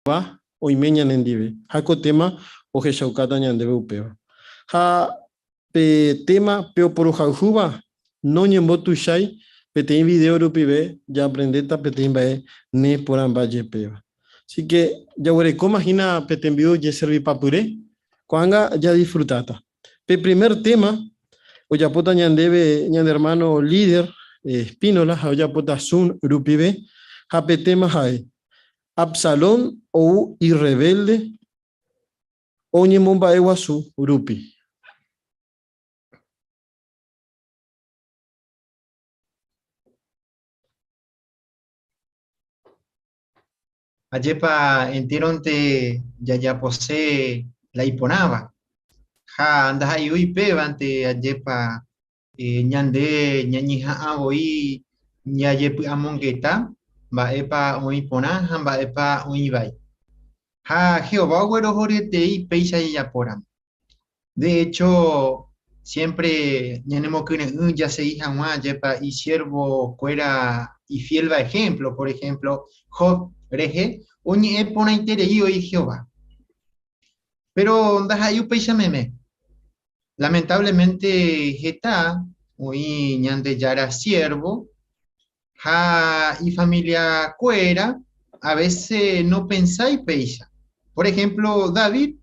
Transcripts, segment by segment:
Jehová oime ñanendive, ha ko téma ohechaukáta ñandéve upéva. Ha pe téma Pe oporohayhúva noñembotuichái, peteĩ vidéo rupive jaaprendéta peteĩ mba'e neporãmba jepéva. Así ke jaguerekóma hína pe tembi'u jeservipapyre, ko'ág̃a jadisfrutáta. Pe primer téma ojapóta ñandéve ñane ermáno líder Espínola ha ojapóta Zoom rupive, ha pe téma ha'e, Absalón ou irrevélde oñemomba'eguasu rupi. Ajépa entéronte jajapose la iporãva, ha ndaha'éi upévante ajépa ñande ñañeha'ã voi jajepy'amongeta mba'épa oĩ porã ha mba'épa oĩ vai. Ha Jehová oguerohoryetei péicha jajapóramo. De hecho, siempre ñanemokyre'ỹ jasegi hag̃ua ajépa isiervokuéra ifiélva ejemplo, por ejemplo, Job rehe oñe'ẽ porãiterei oĩ Jehová. Péro ndaha'éi upéicha meme. Lamentablemente heta oĩ Ñandejára siervo ha ifamiliakuéra a vése nopensái péicha. Por ehémplo, David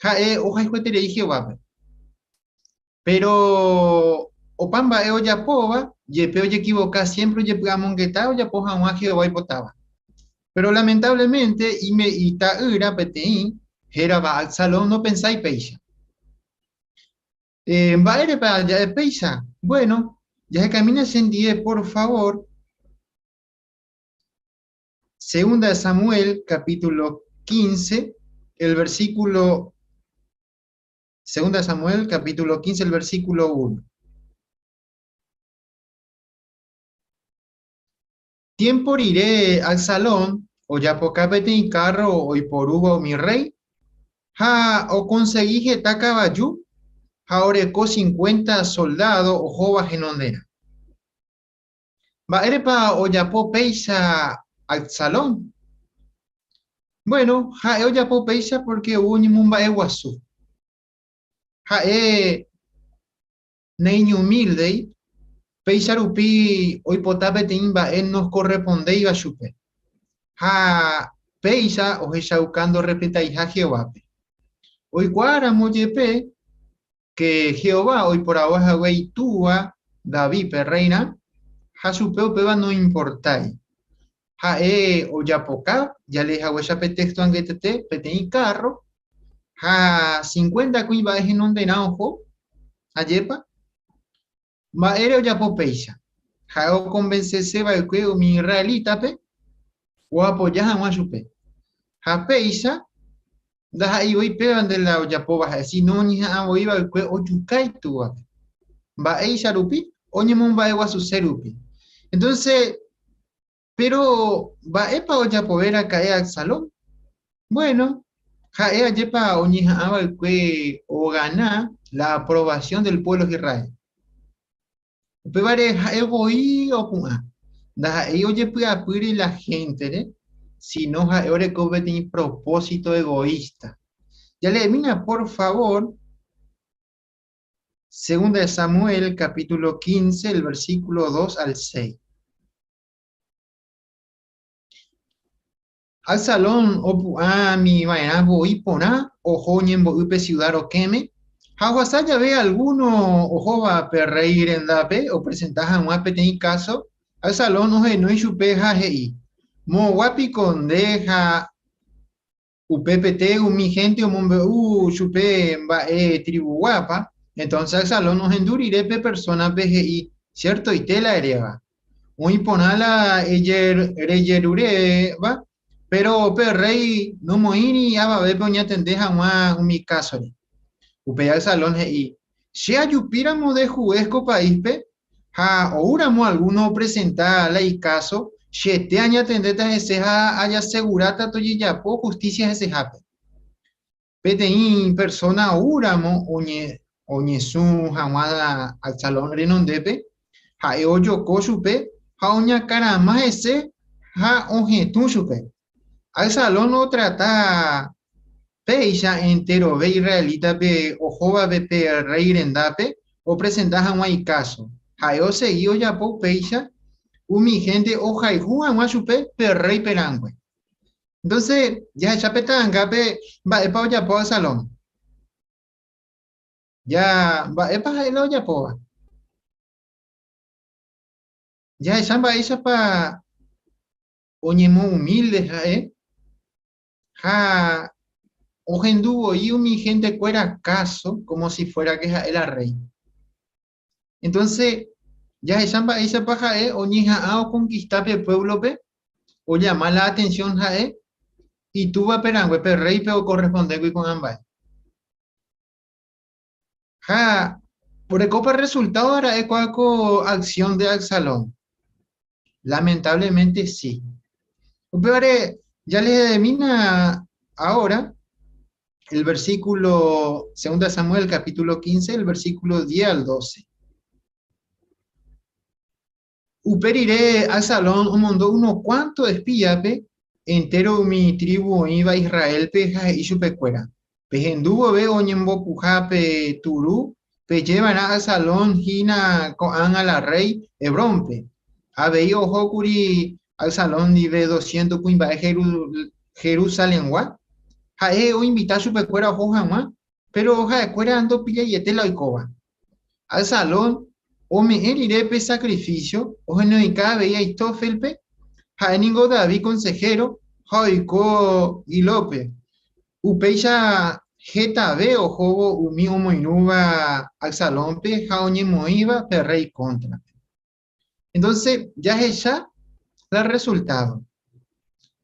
ha'e ohayhueterei Jehovápe. Péro opa mba'e ojapóva, jepe ojekivoka siémpre ojepy'amongeta ojapo hag̃ua Jehová oipotáva. Péro lamentablemente ita'ýra peteĩ hérava Absalón nopensái péicha. Mba'érepa ja'e péicha? Bueno, jahekamína chendie por favor Segunda de Samuel, capítulo 15, el versículo Segunda de Samuel, capítulo 15, el versículo 1. Tiempo rire Absalón ojapoka peteĩ kárro oiporúva umi rréi, ha okonsegi heta kavaju ha oreko cincuenta soldádo ohóva henonderã. Mba'érepa ojapo péicha Absalón? Bueno, ha'e ojapo péicha pórke ou oñemomba'eguasu. Ha'e naiñumíldei, péicha rupi oipota peteĩ mba'e noskorrespondéiva chupe. Ha péicha ohechauka ndorrespetaiha Jehovápe. Oikuaáramo jepe ke Jehová oiporavo hague itúva Davídpe rréirã, ha chupe upéva noimportái. Ha'e ojapoka, jalee haguéicha pe téxto angetete, peteĩ kárro ha cincuenta kuimba'e henonderã oho. Ajépa? Mba'ére ojapo péicha? Ha'e okonvensese va'ekue umi israelítape oapoja hag̃ua chupe. Ha péicha ndaha'éi voi pévante la ojapóva ha'e, síno oñeha'ã voi va'ekue ojuka itúvape. Mba'éicha rupi? Oñemomba'eguasuse rupi. Entónse, péro mba'épa ojapove raka'e Absalón? Buéno, ha'e ajépa oñeha'ã va'ekue ogana la aprovasión del puévlo de Israel. Upévare ha'e voi opu'ã, ndaha'éi ojepy'apýre la héntere, síno ha'e oreko peteĩ propósito egoísta. Jaleemína por favór Segunda de Samuel capítulo 15, el versículo 2 al 6. Absalón opu'ãmi va'erã voi porã oho oñembo'y pe siuda rokẽme, ha ohasa jave algúno ohóva pe rréi rendápe opresenta hag̃ua peteĩ káso, Absalón ohenói chupe ha he'i, Moõgua piko nde ha Upepete umi hénte omombe'u chupe mba'e trivuguápa, entónse Absalón ohendu rire pe persónape he'i, Siertoite la eréva. Oĩ porã la rejeruréva, péro pe rréi nomoĩri avavépe oñatende hag̃ua umi kásore. Upéi Absalón he'i, Che ajupíramo de juez ko paíspe, Ha oúramo algúno opresenta la ikáso, chete añatendéta hese ha ajaseguráta tojejapo hustísia hesehápe. Peteĩ persóna oúramo oñesũ hag̃ua Absalón renondépe, ha'e ojoko chupe ha oñakarama hese ha ohetũ chupe. Absalón otrata péicha enterove israelítape ohóvape pe rréi rendápe opresenta hag̃ua ikáso. Ha'e osegi ojapo upéicha umi hénte ohayhu hag̃ua chupe pe rréipe rãngue. Entonce, jahecha pe ta'angápe mba'épa ojapo Absalón. Ja mba'épa ha'e la ojapóva? Jahecha mba'éichapa oñemohumílde ha'e ha ohendu voi umi hentekuéra káso kómo si fuéra ke ha'e la rréi. Entónse jahecha mba'éichapa ha'e oñeha'ã okonkista pe puévlope, ollama la atensión ha'e itúvape rangue pe rréipe okorrespondégui ko'ã mba'e. Ha orekópa resultado ra'e kóa ko acción de Absalón? Lamentablemente sí. Upévare ya les mina ahora el versículo 2 Samuel capítulo 15, el versículo 10 al 12. Upe rire Absalón omondo unos cuanto espíape entéro umi trívu oĩva Israélpe ha he'i chupekuéra, Pehendu vove oñembopuha pe turu, peje va'erã Absalón hína ko'ág̃a la rréi Hebrónpe. Avei oho kuri Absalón ndive doscientos kuimba'e Jerusalengua. Ha'e oinvita chupekuéra oho hag̃ua, péro ha'ekuéra ndopillaiete la oikóva. Absalón ome'ẽ rire pe sakrifísio, ohenoika avei Ahitófelpe, ha'e ningo David konsehéro ha oiko Guilópe. Upéicha hetave ohóvo umi omoirũva Absalónpe ha oñemoĩva pe rréi kóntrape. Entonce jahecha la resultado.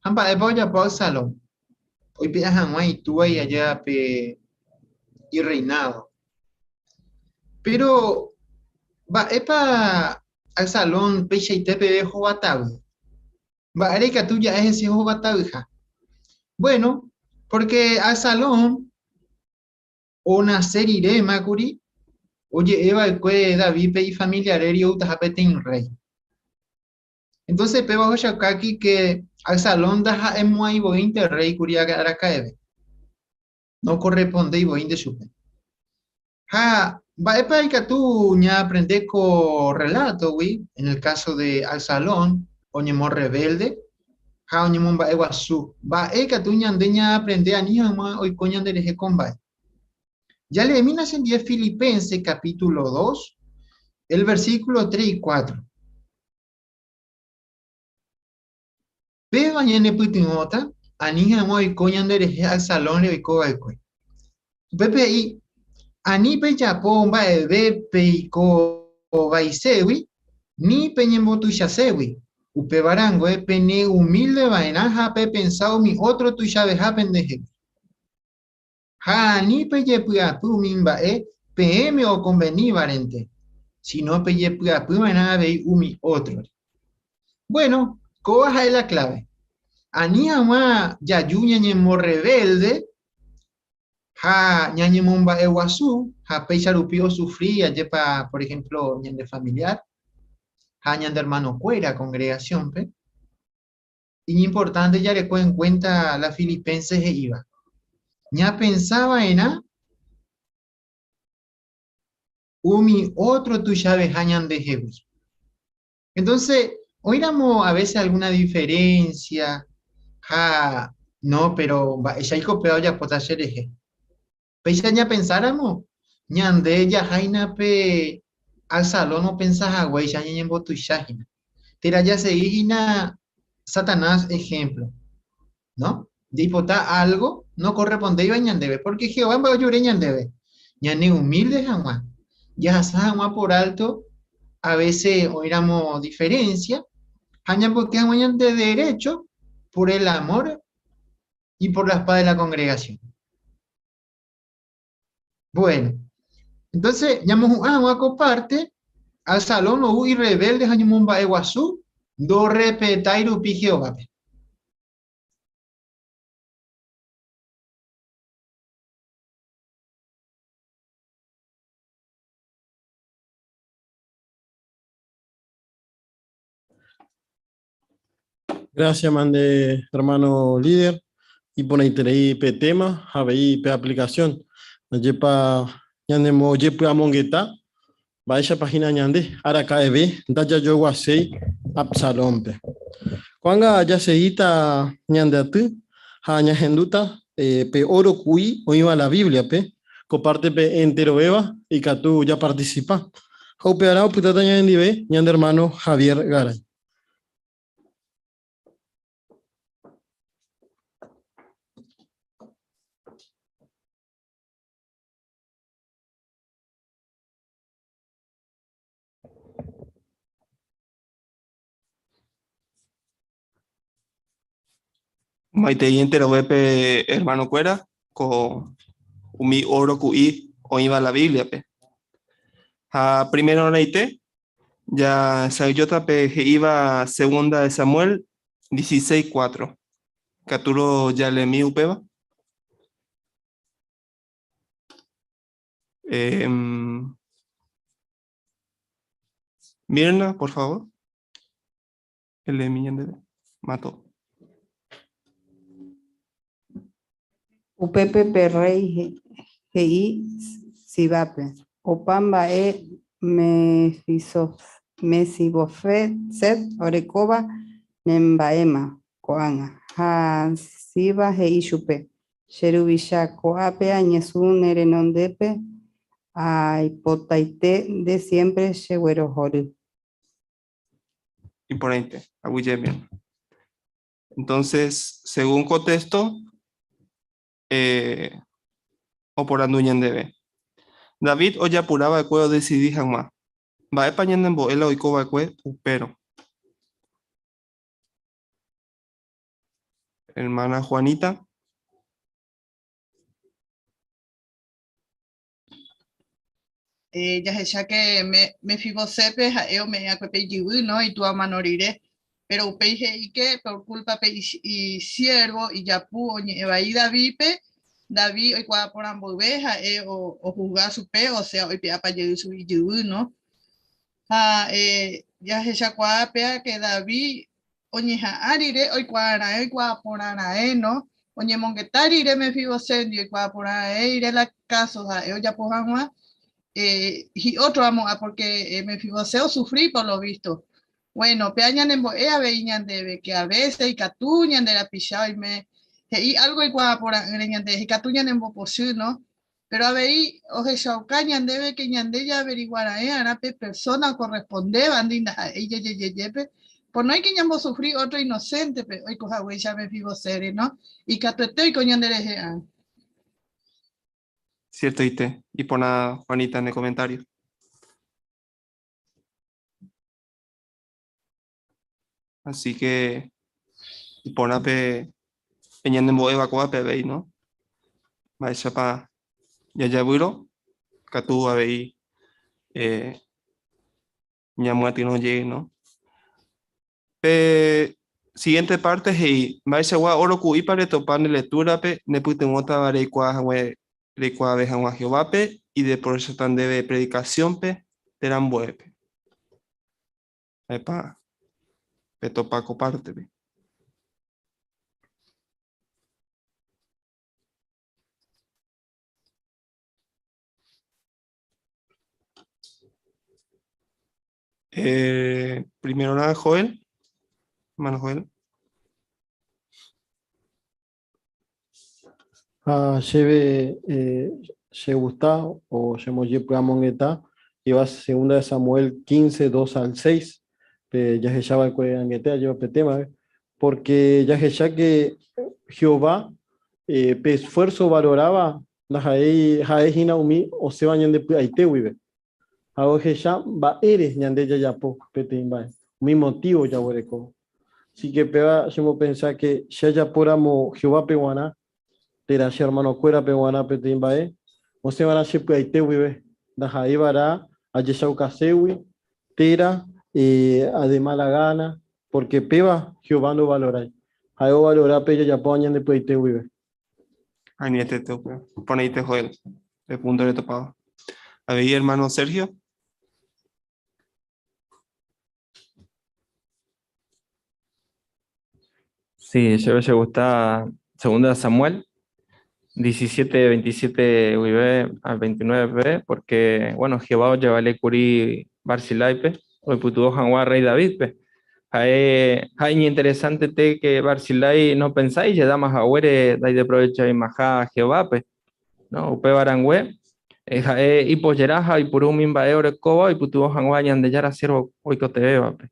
Ha mba'épa ojapo Absalón? Oipe'a hag̃ua itúva aja pe irreinado. Péro mba'épa Absalón peichaite peve hovatavy? Mba'ére ikatu ja'e hese hovatavyha? Bueno, porque Absalón Onase riréma kuri, oje'e va'ekue Davídpe ifamiliarégui outaha peteĩ rréi. Entonces péva ohechaukáki ke Absalón ndaha'emo'ãi voínte rréi kuri araka'eve. Nokorrespondéi voínte chupe. Ha mba'épa ikatu ñaaprende ko rrelátogui, en el caso de Absalón, oñemorrevélde ha oñemomba'eguasu. Mba'e ikatu ñande ñaaprende ani hag̃ua oiko ñanderehe ko mba'e? Jaleemína chendie Filipenses capítulo 2, el versículo 3 y 4. Péva ñanepytyvõta ani hag̃ua oiko ñanderehe Absalónre oiko va'ekue. Upépe he'i, Ani pejapo mba'eve peiko vaiségui ni peñembotuichaségui, upéva rangue peneumílde va'erã ha pepensa umi ótro tuichaveha pendehegui. Ha ani pejepy'apy umi mba'e peẽme okonvenívarente, síno pejepy'apy va'erã avei umi ótrore. Bueno, kóva ha'e la kláve. Ani hag̃ua jaju ñañemorrevélde ha ñañemomba'eguasu ha péicha rupi osufri ajépa, por ehémplo, ñande familiar ha ñande ermanokuéra kongregasiónpe, Iñimportánte jareko en cuenta la Filipenses he'íva. Ñapensa va'erã umi ótro tuichaveha ñandehegui. Entonces, oĩramo a veces alguna diferencia ha no, pero mba'éichaiko péva ojapóta cherehe. Péicha ñapensáramo, ñande jaháina pe Absalón opensa haguéicha ñañembotuicha hína. Térã jasegi hína Satanás ehémplo, no? Jaipota álgo nokorrespondéiva ñandéve, pórke Jehová mba'e ojure ñandéve, ñaneumílde hag̃ua, jahasa hag̃ua por álto a vése oĩramo diferénsia ha ñamboyke hag̃ua ñande derécho por el amór y por la paz de la congregación. Bueno, entonces ñamohu'ã hag̃ua ko parte, Absalón ou irrebelde ha ñomomba'eguasu ndorrespetái rupi Jehovápe. Gracias mande hermano líder, iporãiterei pe tema ha avei pe aplicación. Ajépa ñanemojepy'amongeta mba'éichapa hína ñande araka'eve ndajajoguaséi Absalónpe. Ko'ág̃a jasegíta ñande aty ha ñahendúta pe óro ku'i oĩva la Bíbliape, ko pártepe enterovéva ikatu japartisipa. Ha upearã opytáta ñanendive ñande ermáno Javier Garay. Maitei enterovépe hermano-kuéra ko umi óro ku'i oĩva la Biblia-pe. Ha primerorãite Jasa'ỹijóta pe he'íva Segunda de Samuel 16:4. Ikatúrõ jaleemi upéva. Mirna, por favor. Eleemi ñandéve. Mato. Upépe pe rréi he'i Sibápe, Opa mba'e Mefibóset orekóva nemba'éma ko'ág̃a. Ha Siba he'i chupe, Che ruvicha, ko'ápe añesũ ne renondépe, aipotaite nde siémpre cheguerohory. Iporãite, aguyje Mirna. Entonces, según ko texto, eh, oporandu ñandéve. David ojapura va'ekue odesidi hag̃ua. Mba'épa ñanembo'e la oiko va'ekue upérõ? Hermana Juanita. Eh, jahecha que me, Mefibosépe ha'e ome'ẽ'akue pe ijyvy, no, itúa omano rire. Péro upéi he'i que por culpa pe isiervo ijapu oñe'ẽ vai Davídpe, David oikuaa porã mboyve ha'e ohusga chupe, osea oipe'apa jey chugui ijyvy, no. Ha eh, jahechakuaa péa que David oñeha'ã rire oikuaa raẽ oikuaa porã raẽ, no? Oñemongeta rire Mefiboséndi oikuaa porã raẽ rire la káso ha'e ojapo hag̃ua, eh, hi'ótro amo'ã pórke Mefibosé osufri por lo vísto. Bueno, péa ñanembo'e avei ñandéve ke a vése ikatu ñande rapicha oime he'i álgo oikuaa porã'ỹre ñande, ikatu ñanembopochy, no? Péro avei ohechauka ñandéve ke ñande jaaverigua raẽ arã pe persóna okorrespondévandi ndaha'éi jajejejépe, ponóike ñambosufri ótro inoséntepe oiko haguéicha Mefibosére, no? Ikatuete oiko ñanderehe ã. Ciertoite, iporã Juanita ne comentario. Así que iporã pe ñanembo'éva ko'ápe avei, no? Mba'éichapa jajavýrõ katu avei eh, ñamyatyrõ jey, no? Pe siguiente parte he'i, mba'eichagua óro ku'ípa retopa ne lectura-pe nepytyvõtava reikuaa hague reikuaave hag̃ua Jehovápe ideprovéchota ndéve predikasiónpe térã ambuépe. Mba'épa petopa ko pártepe? Eh, primerorã Joel, hermano Joel. Ha chéve eh, chegusta o chemojepy'amongeta iva segunda de Samuel 15, 2 al 6, pe jahecha va'ekue angete ajéva pe témape, porque jahecha que Jehová eh, pe esfuerzo ovaloráva ndaha'éi ha'e hína umi osẽva ñande py'aite guive. Ha ohecha mba'ére ñande jajapo peteĩ mba'e, umi motivo jaguereko. Así que péva chemopensa que che ajapóramo Jehovápe g̃uarã térã che ermanokuérape g̃uarã peteĩ mba'e, osẽva'erã che py'aite guive, ndaha'éiva'erã ajechaukaségui térã de mala gana, porque péva Jehová ndovalorái. Ha'e ovalora pe jajapóva ñande py'aite guive. Añetete upéva. Porãite Joel, pe punto retopáva. Avei hermano Sergio. Sí, chéve chegusta Segunda Samuel 17, 27 guive al 29 peve, porque, bueno, Jehová ojevale kuri Barziláipe oipytyvõ hag̃ua rréi Davídpe. Ha'e ha iñinteresantete ke Barzilái nopensái ijedáma haguére ndaideprovechaveimaha Jehovápe. No, upéva rangue, ha'e ipojera ha oipuru umi mba'e orekóva oipytyvõ hag̃ua Ñandejára siérvo oikotevẽvape.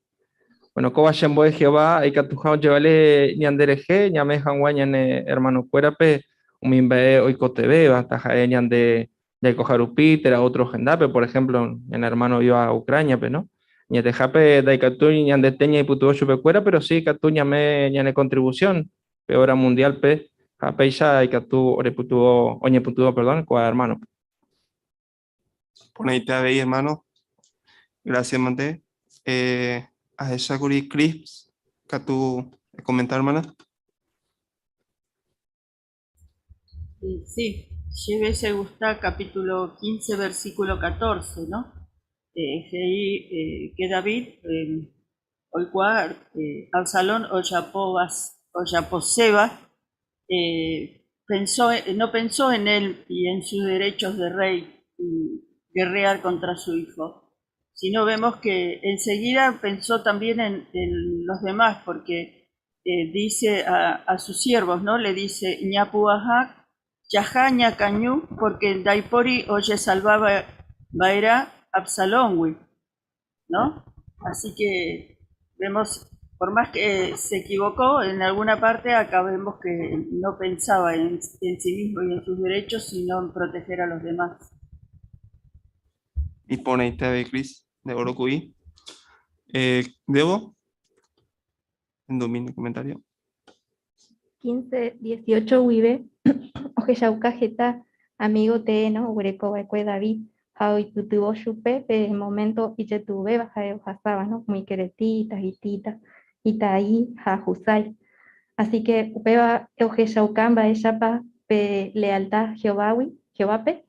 Bueno, kóva chembo'e Jehová ikatuha ojevale ñanderehe ñame'ẽ hag̃ua ñane ermanokuérape umi mba'e oikotevẽva, taha'e ñande jaikoha rupi térã ótro hendápe, por ehémplo, ñane ermáno oĩva Ucrániape, no? Añetehápe ndaikatúi ñandete ñaipytyvõ chupekuéra, péro si ikatu ñame'ẽ ñane kontrivusión pe óra mundiálpe ha péicha ikatu orepytyvõ, oñepytyvõ, perdón, ko'ã ermánope. Porãite avei hermano. Gracias mante. Eh, ahechákuri Cris, katu ekomenta hermana. Sí, chéve chegusta capítulo 15, versículo 14, no? Eh, he'i eh, que David eh, oikuaa eh, Absalón ojapóva, ojaposéva eh, pensó, no pensó en él y en sus derechos de rey y guerrear contra su hijo, sino vemos que enseguida pensó también en, en los demás, porque eh, dice a, a, sus siervos, ¿no? Le dice, ñapuaja, yaja ñacañú, porque ndaipori ojesalvaba va'erã Absalóngui, ¿no? Así que vemos, por más que se equivocó en alguna parte, acá vemos que no pensaba en, en sí mismo y en sus derechos, sino en proteger a los demás. Iporãite avei Cris, de Oroku'i. Eh, Debo, en dominio comentario. 15, 18 guive ohechauka heta amígo tee no oguereko va'ekue David ha oipytyvõ chupe pe moménto ijetu'uvéva ha'e ohasáva, no, umi keretita, hitita, Itaí ha Husái. Así que upéva ohechauka mba'éichapa pe lealta Jehovágui, Jehovápe,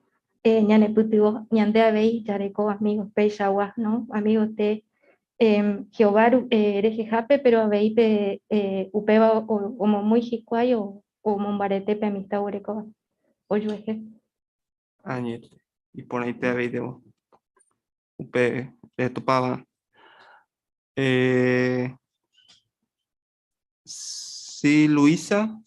ñanepytyvõ ñande avei jareko amígo peichagua, no, amígo tee Jehová rehehápe, péro avei pe upéva omomýi hikuái omombarete pe amista oguerekóva ojuehe. Añete, iporãite avei Debo, upe retopáva. Eh, sí, Luisa.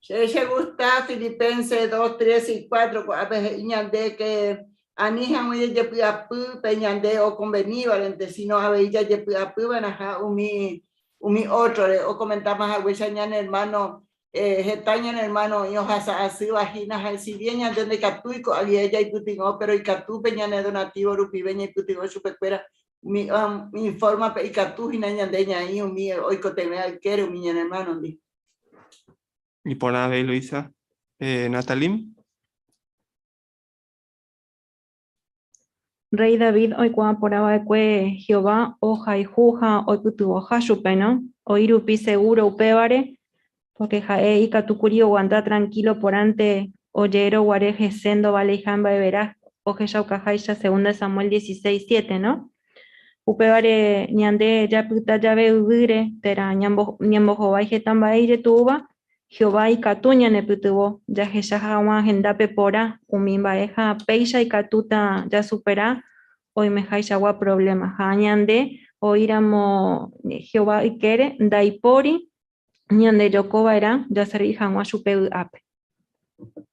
Che chegusta Filipenses 2, 3 y 4 ko'ápe he'i ñande ke ani hag̃ua jajepy'apy pe ñande okonvenívarente, síno avei jajepy'apyva'erãha umi umi ótrore. Okomentáma haguéicha ñane ermáno, heta ñane ermáno oĩ ohasa asýva hína ha si bien ñande ndaikatúi ko'ág̃a jaipytyvõ, péro ikatu pe ñane donatívo rupive ñaipytyvõ chupekuéra umi infórmape ikatu hína ñande ñaĩ umi oikotevẽ ykére umi ñane ermánondi. Iporã avei Luisa. Eh, Natalim. Rréi David oikuaa porã va'ekue Jehová ohayhu ha oipytyvõha chupe, no? Oĩ rupi segúro upévare, pórke ha'e ikatu kuri oguanta trankílo porãnte oje'érõ guare hese ndovaleiha mba'everã ohechaukaháicha segunda Samuel 16, 7, no? Upévare ñande japyta jave yvýre térã ñambohovái heta mba'e ijetu'úva, Jehová ikatu ñanepytyvõ jahecha hag̃ua hendápe porã umi mba'e ha péicha ikatúta jasupera oimehaichagua provléma. Ha ñande oĩramo Jehová ykére ndaipóri ñandejoko va'erã jaservi hag̃ua chupe vy'ápe.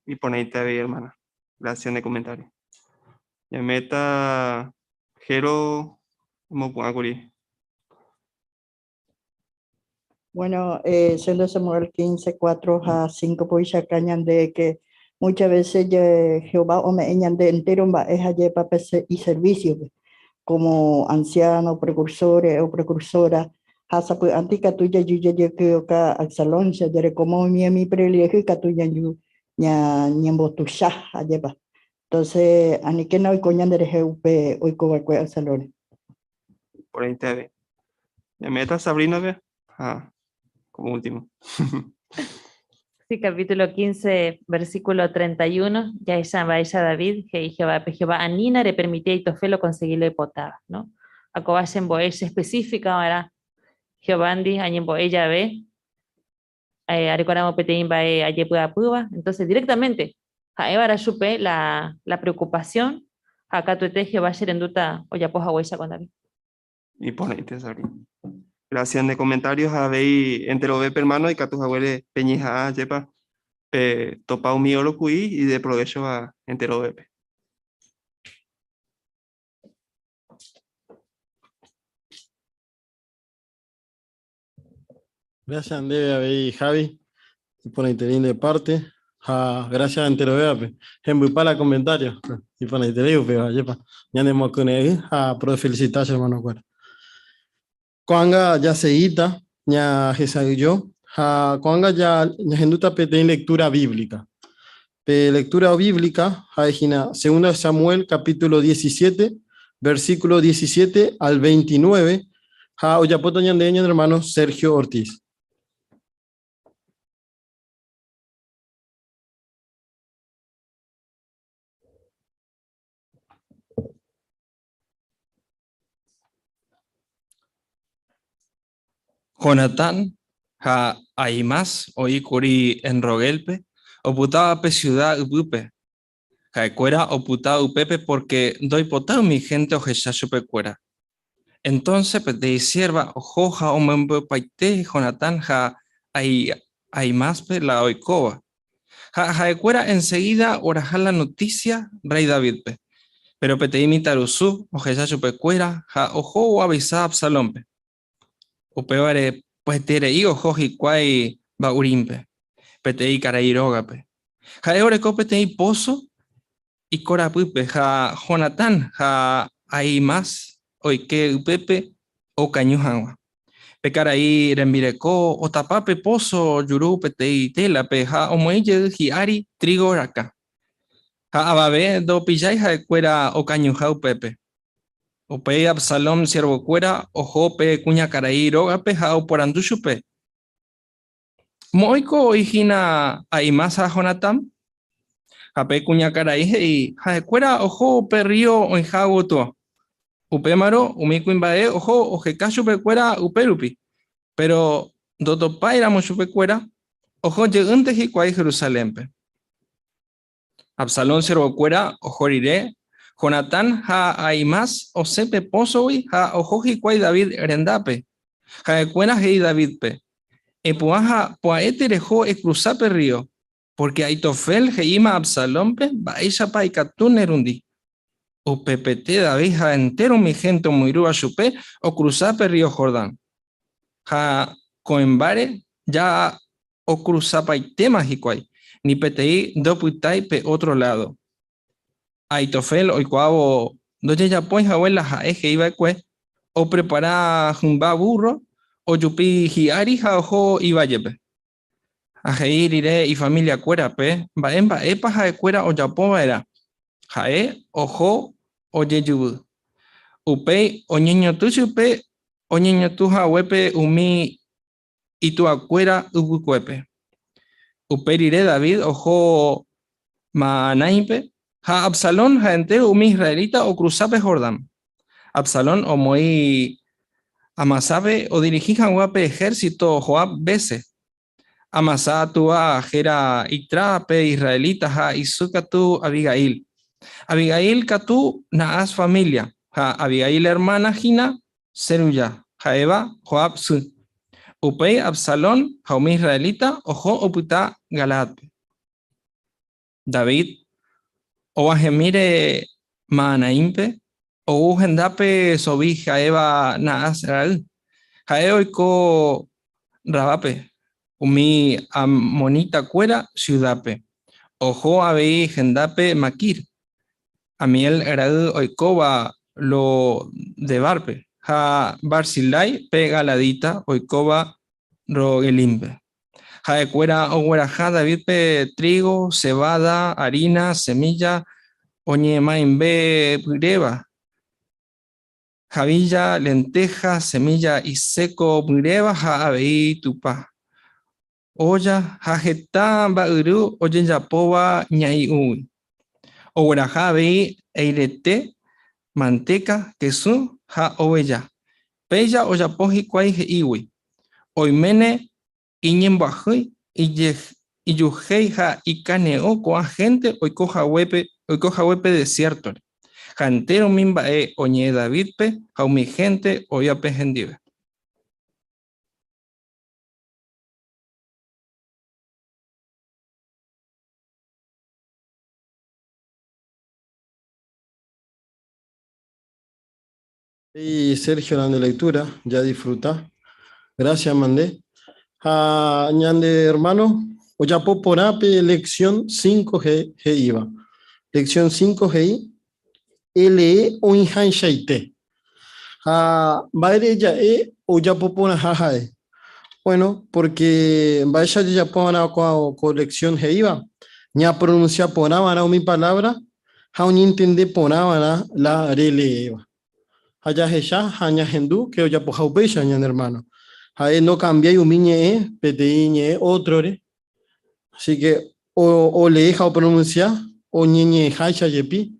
Iporãite avei hermana. Gracias ne comentario. Ñame'ẽta Jero omopu'ã kuri. Bueno, eh, siendo Samuel 15, 4 ha 5 poichaka ñande que muchas veces Jehová ome'ẽ ñande entero mba'e ha jepa pe iservísiope, como anciano, precursores o precursora, ha sapy'ánte ikatu jaju jajeky'oka Absalóncha, jarekóma umi umi privilegio ikatu ñaju ñambotuicha, ajépa. Entonces, aníkena oiko ñanderehe upe oikova'ekue Absalónre. Porãite avei. Ñame'ẽta Sabrina-pe ha como último. Sí, capítulo 15, versículo 31, jahecha mba'éicha David he'i Jehovápe, Jehová, anína repermiti Ahitofel oconseguí lo oipotáva, ¿no? Ha kóva chembo'e che específica va'erã Jehovándi añembo'e jave arekóramo peteĩ mba'e ajepy'apýva, entonces directamente ha'e va'erã chupe la, la preocupación ha katuete Jehová cherendúta ojapo haguéicha con David. Iporãite, Sabri. Gracias nde comentario ha avei enterovépe hermano ikatu haguére peñeha'ã ajépa pe topa umi oro ku'i ideprovéchova enterovépe. Gracias ndéve avei Javi, iporãiterei nde parte ha gracias enterovévape. Hembypa la comentario, iporãiterei upéva, ajépa. Ñanemokyre'ỹ ha rofelicita che hermanokuéra. Ko'ág̃a jaseguíta ñahesa'ỹijo ha ko'ág̃a ñahendúta peteĩ lectura bíblica. Pe lectura bíblica ha'e hína Segunda Samuel capítulo 17, versículo 17 al 29, ha ojapóta ñande ñane hermano Sergio Ortiz. Jonatán ha Ahimaas oĩ kuri En-Roguélpe, opytáva pe siuda ypýpe. Ha'ekuéra opyta upépe pórke ndoipotái umi hénte ohecha chupekuéra. Entónse peteĩ siérva oho ha omombe'upaite Jonatán ha Ahimáaspe la oikóva. Ha ha'ekuéra ensegída oraha la notísia rréi Davídpe. Péro peteĩ mitãrusu ohecha chupekuéra ha oho oavisa Absalónpe. Upévare pya'eterei oho hikuái Bahurímpe, peteĩ karai rógape. Ha'e oreko peteĩ póso ikorapýpe ha Jonatán ha Ahimaas oike upépe okañy hag̃ua. Pe karai rembireko otapa pe póso juru peteĩ télape ha omoĩ jey hi'ári trígo rakã. Ha avave ndopillái ha'ekuéra okañyha upépe. Upéi Absalón siervokuéra oho pe kuñakarai rógape ha oporandu chupe, Moõiko oĩ hína Ahimaas ha Jonatán? Ha pe kuñakarai he'i, Ha'ekuéra oho pe rrío oĩha gotyo. Upémarõ umi kuimba'e oho oheka chupekuéra upérupi, péro ndotopáiramo chupekuéra, oho jeýnte hikuái Jerusalénpe. Absalón siervokuéra oho rire, Jonatán ha Ahimaas osẽ pe pósogui ha oho hikuái David rendápe. Ha'ekuéra he'i Davídpe, Epu'ã ha pya'ete reho ekrusa pe rrío, pórke Ahitofel he'íma Absalónpe mba'éichapa ikatu nerundi. Upepete David ha entéro umi hénte omoirũva chupe okrusa pe rrío Jordán. Ha ko'ẽmbáre ja okrusapaitéma hikuái, ni peteĩ ndopytái pe ótro ládo. Ahitofel oikuaávo ndojejapói hague la ha'e he'i va'ekue, oprepara hymba vúrro, ojupi hi'ári ha oho ivállepe. Ha he'i rire ifamiliakuérape mba'e mba'épa ha'ekuéra ojapo va'erã, ha'e oho ojejyvy. Upéi oñeñotỹ chupe oñeñotỹ haguépe umi ituakuéra yvykuépe. Upe rire David oho Mahanáimpe, ha Absalón ha entéro umi israelita okrusa pe Jordán. Absalón omoĩ Amasápe odirihi hag̃ua pe ehérsito Joab vése. Amasá túa héra Itrá pe israelita ha isy katu Abigail. Abigail katu Naas família, ha Abigail ermána hína Zeruyá, ha'éva Joab sy. Upéi Absalón ha umi israelita oho opyta Galaádpe. David oguahẽmíre Mahanaímpe, ou hendápe Sobí ha'éva Naas ra'y. Ha'e oiko Rabápe, umi ammonita-kuéra siudápe. Oho avei hendápe Makir, Amiel ra'y oikóva Lo-Debárpe, ha Barzilai pe galadita oikóva Roguelímpe. Ha'ekuéra ogueraha Davídpe trígo, seváda, arína, semílla oñemaimbe pyréva, javílla, lentéha, semílla iséko pyréva ha avei tupa. Ólla ha heta mba'yru ojejapóva ñai'ũgui. Ogueraha avei eirete, mantéka, kesu ha oveja. Péicha ojapo hikuái he'ígui, Oiméne iñembyahýi, ijuhéi ha ikane'õ ko'ã hénte oiko haguépe oiko hague pe desiértore. Ha entéro umi mba'e oñe'ẽ Davídpe ha umi hénte oĩvape hendive. Y Sergio la lectura, ya disfruta. Gracias, Mandé. Ha ñande hermano, ojapo porã pe lección 5G he'íva. Lección 5 he'i, Elee oĩhaichaite. Ha mba'ére ja'e ojapo porãha ha'e? Bueno, porque mba'éicha jajapo va'erã ko lección he'íva, ñapronuncia porã va'erã umi palabra ha oñentende porã va'erã la releéva. Ha jahecha ha ñahendu ke ojapoha upéicha ñane hermano. Ha'e nokambiái umi ñe'ẽ peteĩ ñe'ẽ ótrore, así que olee ha opronuncia oñeñe'ẽháicha jepi.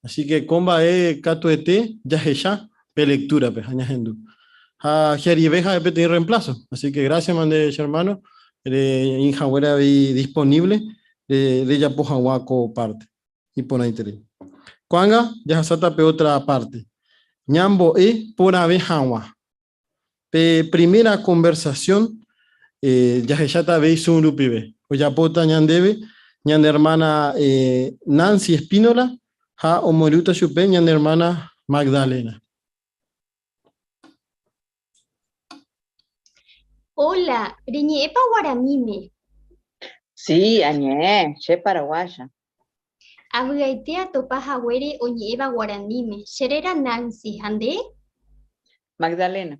Así que ko mba'e katuete jahecha pe lectura-pe ha ñahendu. Ha hi'arive ha'e peteĩ reemplazo. Así que gracias mande che hermano, reĩhaguére avei disponible rejapo hag̃ua ko parte. Iporãiterei. Ko'ág̃a jahasáta pe otra parte. Ñambo'e porãve hag̃ua. Pe primera conversación jahecháta avei Zoom rupive. Ojapóta ñandéve ñane hermana Nancy Espínola ha omoirũta chupe ñane hermana Magdalena. Hola, reñe'ẽpa guaraníme? Sí, añe'ẽ, che paraguaya. Avy'aite atopa haguére oñe'ẽva guaraníme. Che réra Nancy, ha nde? Magdalena.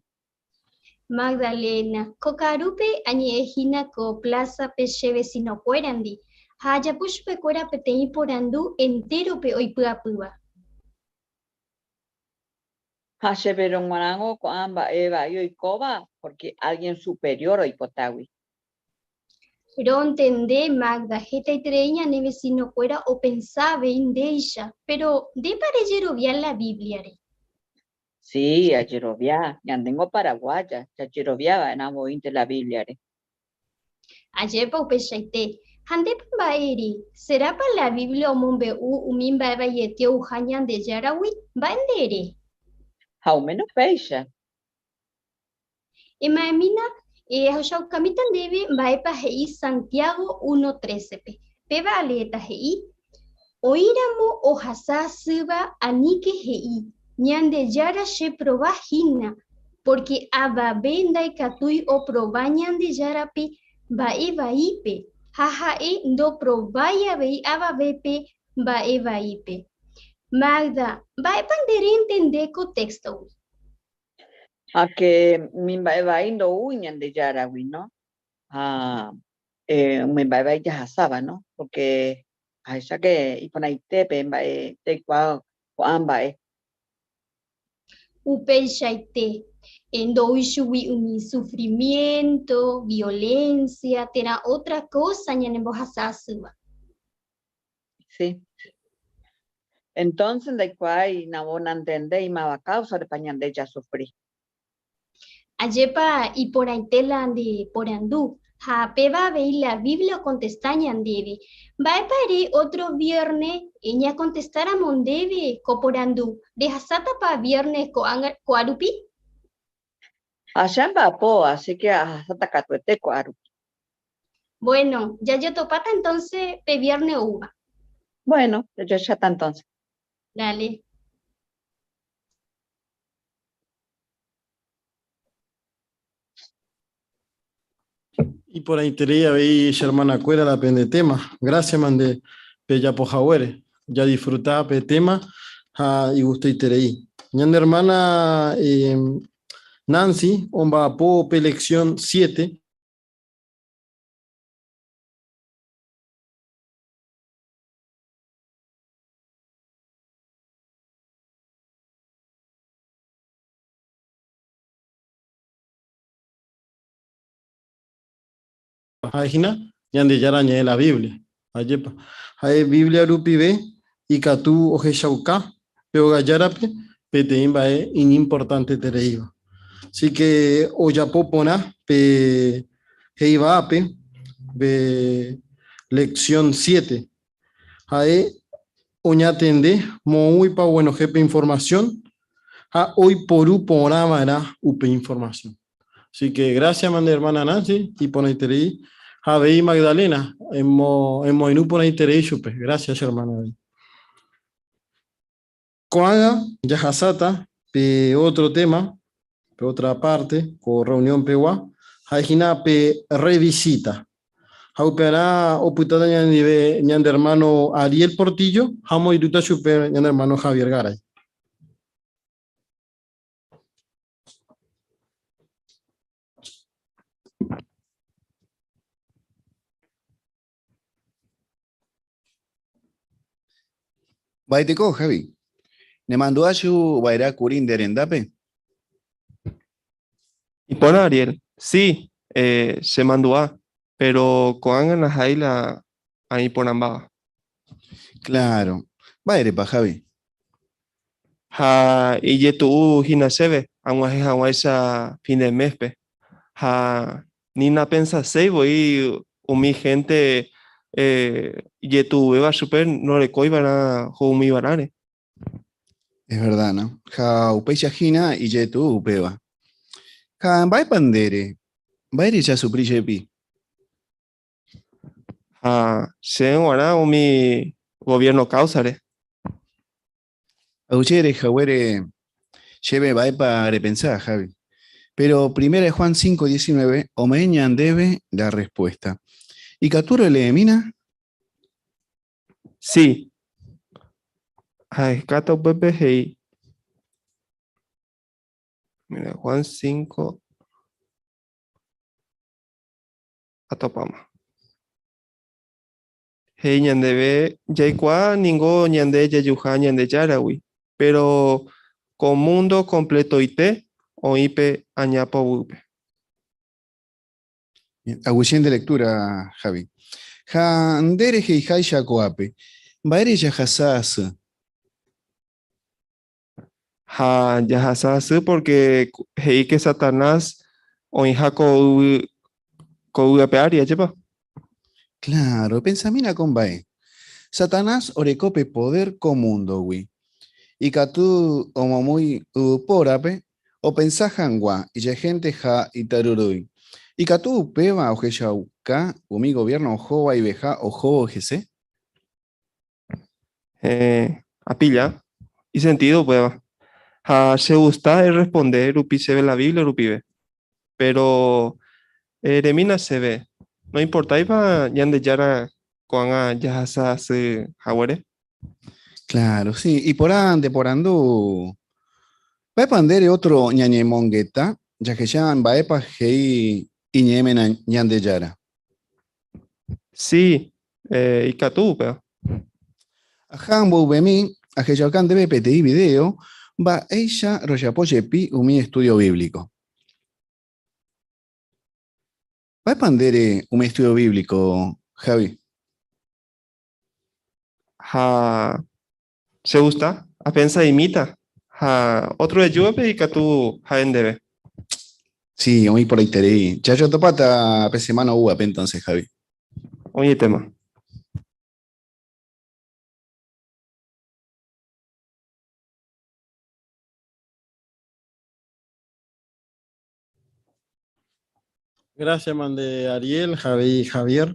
Magdalena, Ko ka'arúpe añe'ẽ hína ko plázape che vecinokuérandi ha ajapo chupekuéra peteĩ porandu entérope oipy'apýva. Ha chéverõ g̃uarãngo ko'ã mba'e vai oikóva pórke álgien superiór oipotágui. Rontende, Magda, hetaiterei ñane vesinokuéra opensa avei ndéicha, péro ndépa rejerovia la Bíbliare? Si, ajerovia. Ñandéngo paraguaya, jajerovia va'erã voínte la Bíbliare. Ajépa upeichaite. Ha ndépa mba'éri? Serápa la Biblia omombe'u umi mba'e vaiete ouha Ñandejáragui? Mba'e nde ere? Ha oméno péicha. Ema'ẽmína, ahechaukamíta ndéve mba'épa he'i Santiago 1:13-pe. Péva aleéta he'i, Oĩramo ohasa asýva aníke he'i, Ñandejára cheprova hína, pórke avave ndaikatúi oprova Ñandejárape mba'e vaípe, ha ha'e ndoprovái avei avavépe mba'e vaípe. Magda, mba'épa nde rentende ko téxtogui? Ha ke umi mba'e vai ndoúi Ñandejáragui, no? Ha umi mba'e vai jahasáva, no? Pórke ahecha ke iporãite pe mba'e jaikuaa ko'ã mba'e. Upeichaite, ndoúi chugui umi sufrimiénto, violénsia térã ótra kósa ñanembohasa asýva. Sí. Entonces ndaikuaái navo nantendéi máva káusarepa ñande jasufri. Ajépa iporãite la nde porandu, ha péva avei la Biblia okontesta ñandéve. Mba'épa ere ótro viérne ñakontestáramo ndéve ko porandu, Rehasátapa viérnes ko'ág̃a ko'árupi? Ha che amba'apo, así ke ahasáta katuete ko'árupi. Bueno, jajotopáta entonce pe viérne oúva. Bueno, jajecháta entonce. Dale. Iporãiterei avei che hermanakuéra la pende tema. Gracias mande pejapo haguére. Jadisfruta pe tema ha igustoiterei. Ñande hermana Nancy omba'apo pe lección 7. Ha'e hína Ñandejára Ñe'ẽ la Biblia. Ajépa. Ha'e Biblia rupive ikatu ohechauka pe ogajárape peteĩ mba'e iñimportantetereíva. Así que ojapo porã pe he'íva ápe pe lección 7. Ha'e oñatende moõguipa oguenohẽ pe información ha oiporu porã va'erã upe información. Así que gracias mande hermana Nancy iporãiterei ha avei Magdalena emoirũ porãiterei chupe. Gracias che hermana avei. Ko'ág̃a jahasáta pe ótro téma, pe ótra párte ko rreunión-pegua, ha'e hína pe rrevisíta. Ha upearã opytáta ñanendive ñande ermáno Ariel Portillo ha omoirũta chupe ñane ermáno Javier Garay. Mba'eteko, Javi. Nemandu'a chu va'erã kuri nde rendápe? Iporã, Ariel. Si, eh, chemandu'a, péro ko'ág̃a naha'éi la aĩ porãmbáva. Claro. Mba'érepa, Javi? Ha ijetu'u hína chéve ag̃uahẽ hag̃uáicha fin de mes-pe. Ha ni napensaséi voi umi hénte ijetu'uvéva chupe norekói va'erã ho'umi va'erãre. Es verdad, no? Ha upéicha hína ijetu'u upéva. Ha mba'épa ndére? Mba'érecha supri jepi? Ha chéve g̃uarã umi gobierno káusare. Aguyjere haguére chéve mba'épa repensa, Javi. Péro Primera de Juan 5:19 ome'ẽ ñandéve la respuesta. Ikatu releemína? Si. Ahekáta upépe he'i. Mira, Juan 5. Atopáma. He'i ñandéve, Jaikuaa ningo ñande jajuha Ñandejáragui, péro ko múndo kompletoite oĩ pe aña poguýpe. Aguyje nde lectura, Javi. Ha nde reheiháicha ko'ápe, mba'ére jahasa asy? Ha jahasa asy pórke he'i ke Satanás oĩha ko yvy ko yvy ape ári, ajépa? Claro, epensamína ko mba'e. Satanás oreko pe podér ko múndogui. Ikatu omomýi yvypórape opensa hag̃ua ijehénte ha itaryrýi. Ikatu upéva ohechauka umi goviérno oho vaiveha ohóvo hese? Eh, apilla, isentido upéva. Ha chegusta erresponde rupi chéve la Biblia rupive. Péro eremína chéve, noimportáipa Ñandejára ko'ág̃a jahasa asy haguére? Claro, sí, iporã nde porandu. Mba'épa ndére ótro ñañemongeta jahecha mba'épa he'i iñe'ẽme Ñandejára? Sí, eh, ikatu upéva. Aha mboyvemi ahechauka ndéve peteĩ vidéo mba'éicha rojapo jepi umi estúdio bíblico. Mba'épa ndére umi estúdio bíblico, Javi? Ha che gusta, apensa imita ha ótro ejúvape ikatu ha'e ndéve. Sí, oĩ porãiterei. Jajotopáta pe semána oúvape entonces, Javi. Oĩetéma. Gracias, mande Ariel, Javi, Javier.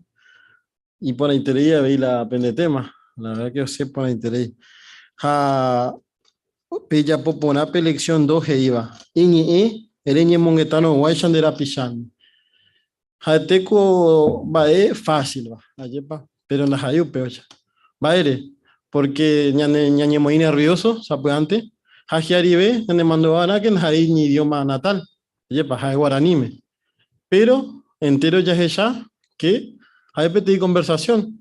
Iporãiterei avei la pende tema. La verdad que osẽ porãiterei. Ha pejapo porã pe lección 2 he'íva. Iñe'ẽ reñemongetarõguáicha nde rapichándi. Ha'ete ko mba'e fácil-va, ajépa? Péro ndaha'éi upévacha. Mba'ére? Pórke ñane ñañemoĩ nervioso sapy'ánte ha hi'arive ñanemandu'ava'erã ke ndaha'éi iñidioma natal, ajépa? Ha'e guaraníme. Péro entéro jahecha ke ha'e peteĩ konversasión,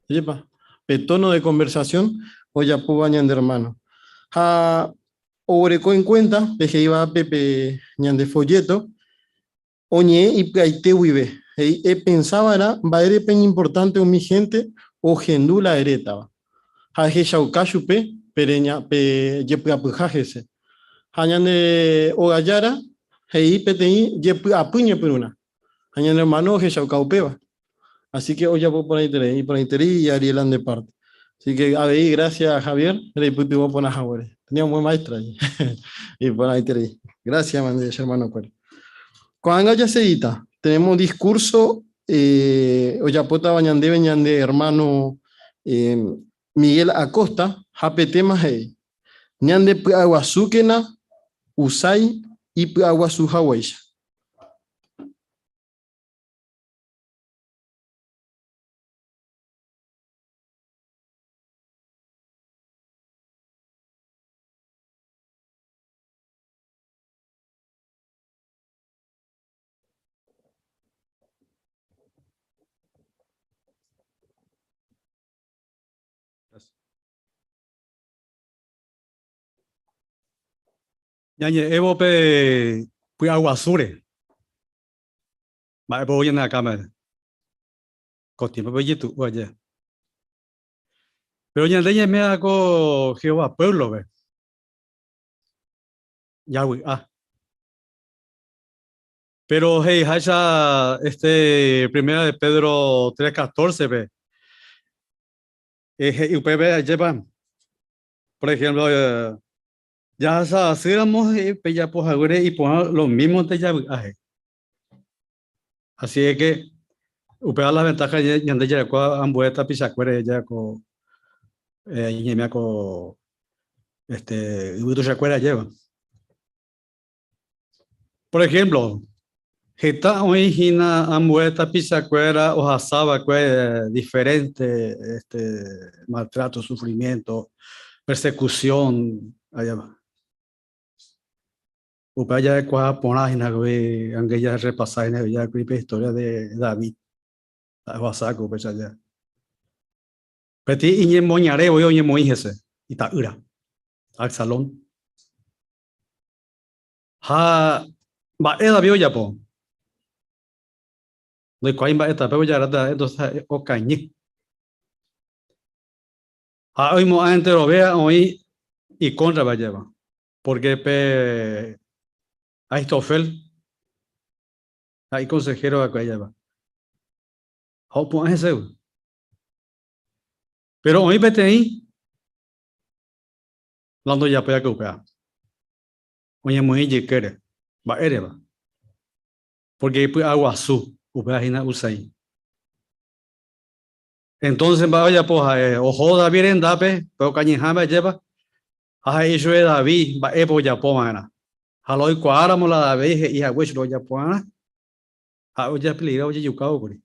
ajépa? Pe tóno de konversasión ojapóva ñande ermáno. Ha oguereko en kuénta pe he'íva ápe pe ñande folléto, Oñe'ẽ ipy'aite guive, he'i, Epensa va'erã mba'érepa iñimportánte umi hénte ohendu la erétava, ha ehechauka chupe pe jepy'apyha hese. Ha ñande ogajára he'i peteĩ jepy'apy ñepyrũrã. Ha ñane hermano ohechauka upéva. Así que ojapo porãiterei, iporãiterei Ariela nde parte. Así que avei gracias Javier reipytyvõ porã haguére. Tenía un buen maestro ahí. Iporãiterei. Gracias mande che hermano-kuéra. Ko'ág̃a jaseguíta. Tenemos discurso eh, ojapótava ñandéve ñande hermano eh, Miguel Acosta ha pe tema he'i, Ñandepy'aguasúkena Husai ipy'aguasu haguéicha. Ñañe'ẽvo pe py'aguasúre, mba'épa ou ñane akãme ko tiémpope ijetu'u aje. Péro ñande ñaiméva ko Jehová puévlope, javy'a. Péro he'iháicha este Primera de Pedro 3:14-pe, he'i upépe ajépa, por ejemplo, jahasa asýramo he'i pejapo haguére iporã lo mísmonte javy'a he'i. Así es que upéva la ventaja ñande jareko ambue tapichakuéra jareko ñaime ko este yvy tuichakuéra ajéva. Por ejemplo, heta oĩ hína ambue tapichakuéra ohasa va'ekue diferente este maltrato, sufrimiento, persecución, ajépa. Upéva ja'ekuaa porã hína kuri, aunque jarrepasa hína kuri pe historia de David, ha'e ohasa kuri upéicha aja. Peteĩ iñemoñare voi oñemoĩ hese, ita'ýra, Absalón. Ha mba'e David ojapo? Ndoikuaái mba'e tape ojaráta ha'e, entonces ha'e okañy. Ha oimo'ã enterovéa oĩ ikóntrape ajépa, porque pe Ahitofel ha ikonsehéro va'ekue ajépa. Ha opu'ã heségui. Péro oĩ peteĩ La ndojapói va'ekue upéva. Oñemoĩ ijykére. Mba'érepa? Pórke ipy'aguasu, upéva hína Husai. Entónse mba'e ojapo ha'e? Oho David rendápe, pe okañyháme ajépa, ha he'i chupe David mba'épa ojapo va'erã. Ha la oikuaáramo la David he'i hague chupe ojapo va'erã, ha'e ojapeligra ojejukávo kuri.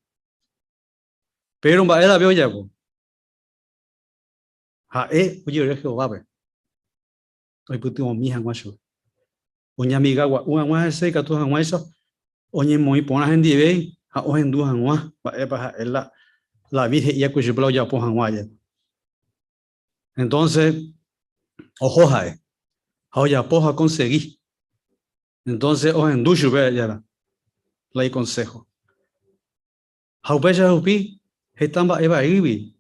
Péro mba'e David ojapo? Ha'e ojerure Jehovápe oipytyvõmi hag̃ua chupe, oñamiga gua'u hag̃ua hese ikatu hag̃uáicha oñemoĩ porã hendive ha ohendu hag̃ua mba'épa ha'e la David he'i va'ekue chupe la ojapo hag̃ua jepe. Entonce oho ha'e ha ojapo ha okonsegi. Entonce ohendu chupe la ikonseho. Ha upéicha rupi heta mba'e vaígui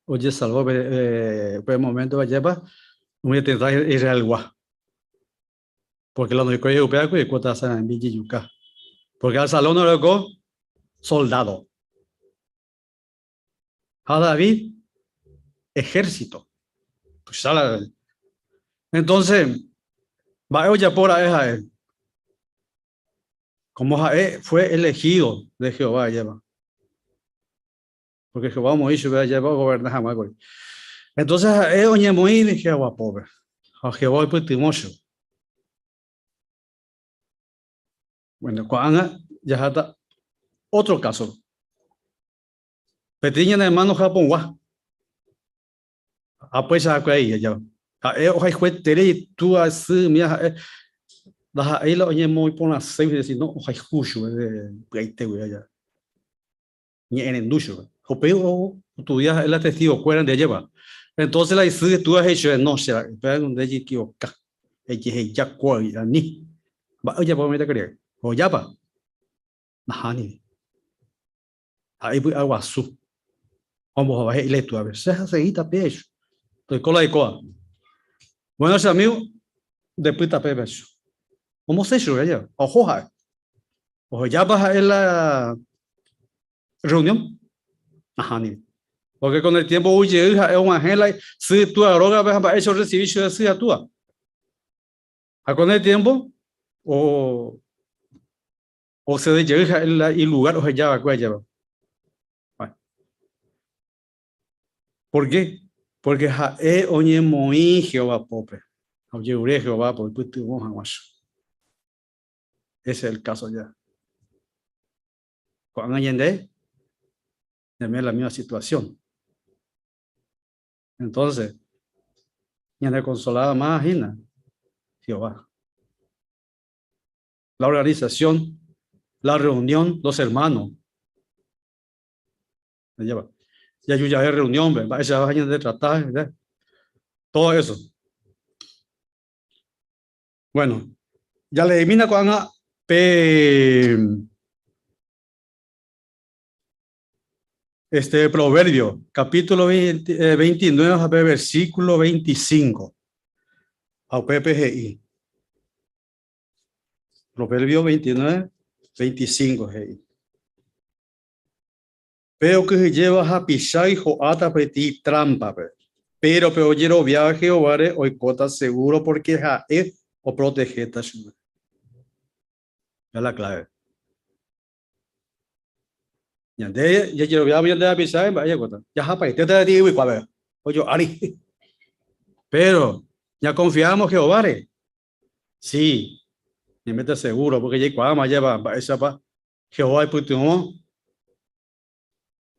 ojesalva upe moménto ajépa umi tetã Israelgua. Pórke la ndoikói upévagui oikóta sarambi jejuka. Pórke Absalón oreko soldádo. Ha David ehérsito. Tuicha la. Entónse, mba'e ojapo ra'e ha'e? Como ha'e fue elegido de Jehová ajépa. Porque Jehová omoĩ chupe ajépa ogoberna hag̃ua kuri. Entonces ha'e oñemoĩ Jehová pópe. Ha Jehová oipytyvõ chupe. Bueno, ko'ág̃a jaháta otro caso. Peteĩ ñane hermano Japongua. Ha péicha ha'ekuéra ijeja. Ha'e ohayhueterei túa, sy, umíva ha'e ndaha'éi la oñemoĩ porãségui, sino ohayhu chupe py'aite guive aja. Ñe'ẽrendu chupe. Upéi ostudia ha'e la testigokuéra ndive ajépa. Entonces la isy túa he'i chupe, no che ra'y, upéva nde ejekivoka, ejeheja kóagui, ani. Mba'e ojapo mitãkuña? Ojápa? Nahániri. Ha'e ipy'aguasu. Ombohovái he'i la itúape, Che asegíta péicha. Toiko la oikóva. Bueno, che amigo, Nde pyta pépe chu. Omosẽ chupe ajépa, ha oho ha'e. Ohejápa ha'e la reunión? Nahániri. Porque con el tiempo ou jey ha'e og̃uahẽ la sy túa rógape ha mba'éicha orrecibi chupe sy ha túa. Ha con el tiempo o osede jey ha'e la ilugar oheja va'ekue ajépa. Bueno. ¿Por qué? Porque ha'e oñemoĩ Jehová pópe. Ha ojerure Jehovápe oipytyvõ hag̃ua chupe. Ese es el caso ya. Ko'ág̃a ñande ñaime la misma situación. Entonces, ñane consolada más hína Jehová. La organización, la reunión, los hermanos. Ajépa. Jaju jave reunión-pe, mba'éichapa ñande trata, todo eso. Bueno, jaleemína ko'ág̃a pe este Proverbio, capítulo 29 ha pe versículo 25. Ha upépe he'i. Proverbio 29, 25 he'i. Pe okyhyjéva hapichái ho'áta peteĩ trámpape, péro pe ojeroviáva Jehováre oikóta segúro pórke ha'e oprotehéta chupe. Péva la kláve. Ñande jajeroviávo ñande rapicháre mba'e jaikóta? Jahapaitéta peteĩ yvykuápe, ojo'ári. Péro ñakonfiáramo Jehováre, si, ñaiméta segúro pórke jaikuaáma ajépa mba'éichapa Jehová oipytyvõ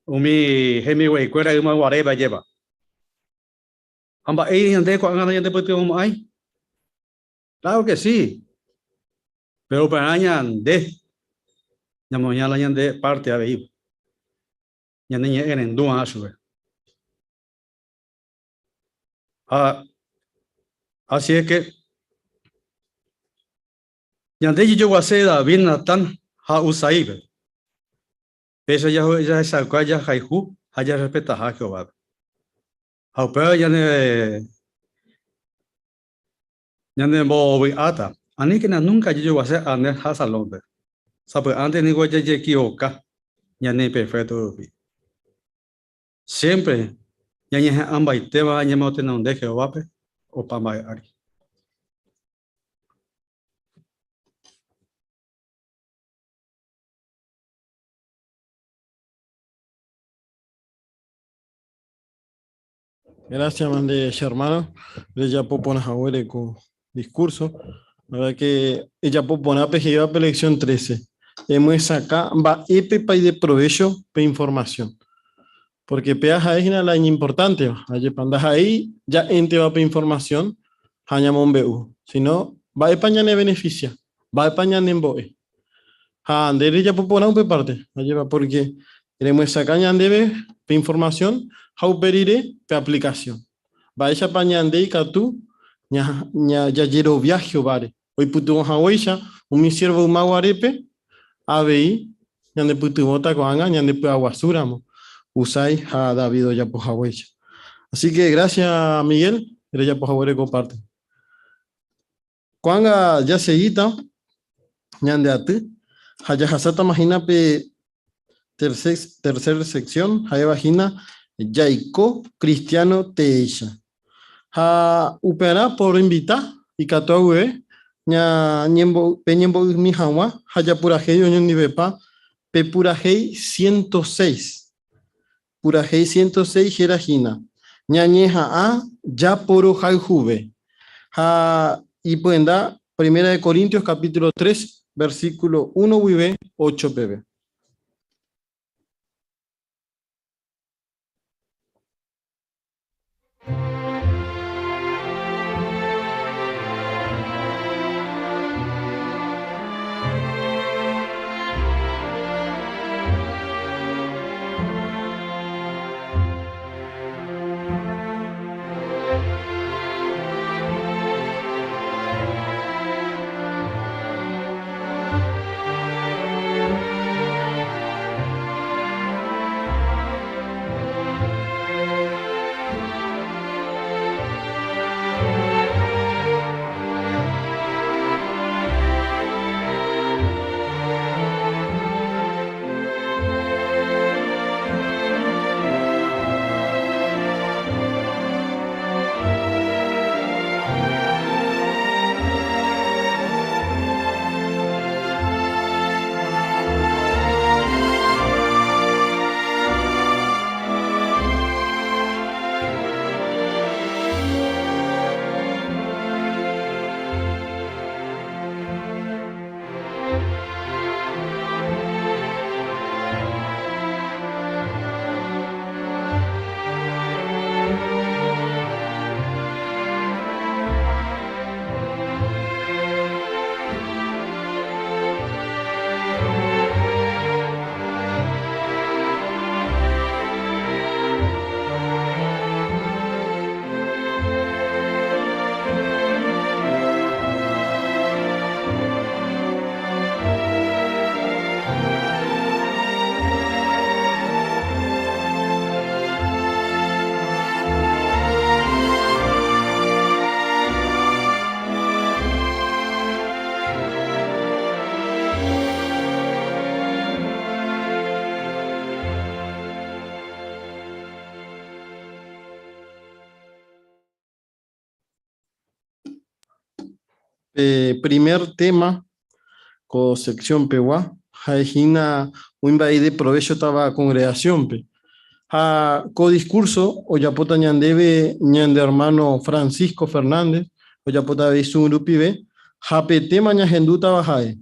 umi hembiguaikuéra ymaguarépe ajépa. Ha mba'éi ñande ko'ág̃a nañandepytyvõmo'ãi? Claro que sí. Pero upearã ñande ñamoña la ñande parte avei. Ñane ñe'ẽrendu'arã chupe. Ha así es que Ñande jejoguase David, Natán ha Husaípe. Péicha jahechauka jahayhu ha jarrespetaha Jehovápe. Ha upéva ñane ñanembovy'áta. Aníkena núnka jajoguase Abner ha Absalónpe. Sapy'ánte ningo jajekivoka ñaneimperfékto rupi. Siémpre ñañeha'ãmbaitéva ñamotenonde Jehovápe opa mba'e ári. Gracias, mande, che hermano. Rejapo porã haguére ko discurso. La verdad que ejapo porã pe he'íva pe lección 13. Emyesakã mba'épepa ideprovecho pe información. Porque péa ha'e hína la iñimportánteva. Ajépa ndaha'éi ja'énteva pe información ha ñamombe'u, sino mba'épa ñanebeneficia, mba'épa ñanembo'e. Ha nde rejapo porã upe parte, ajépa, porque remyesakã ñandéve pe información ha upe rire pe aplicación. Mba'éichapa ñande ikatu jajerovia Jehováre, oipytyvõ haguéicha umi siervo yma guarépe, avei ñandepytyvõta ko'ág̃a ñandepy'aguasúramo Husai ha David ojapo haguéicha. Así que gracias Miguel rejapo haguére ko parte. Ko'ág̃a jasegíta ñande aty ha jahasátama hína pe tercer sección ha'éva hína Jaiko cristiano teéicha. Ha upearã poroinvita ikatu agueve peñembo'ymi hag̃ua ha japurahéi oñondivepa pe purahéi 106. Purahéi 106 héra hína, Ñañeha'ã japorohayhuve. Ha ipyenda Primera de Corintios capítulo 3, versículo 1 guive 8 peve. Pe primer tema ko sección pegua ha'e hína umi mba'e ideprovéchotava congregación-pe. Ha ko discurso ojapóta ñandéve ñande hermano Francisco Fernández, ojapóta avei Zoom rupive, ha pe tema ñahendútava ha'e,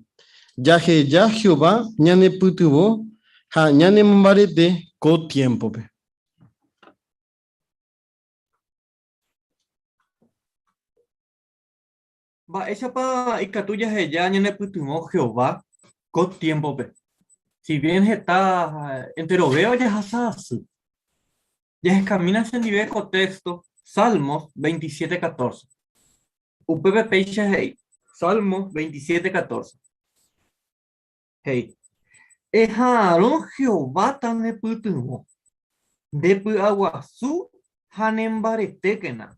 Jaheja Jehová ñanepytyvõ ha ñanemombarete ko tiémpope. Mba'éichapa ikatu jaheja ñanepytyvõ Jehová ko tiémpope? Si bien heta enterovéva jahasa asy. Jahekamína chendive ko téxto Salmos 27:14. Upépe péicha he'i, Salmos 27:14. He'i, Eha'arõ Jehová tanepytyvõ, ndepy'aguasu ha nembaretékena.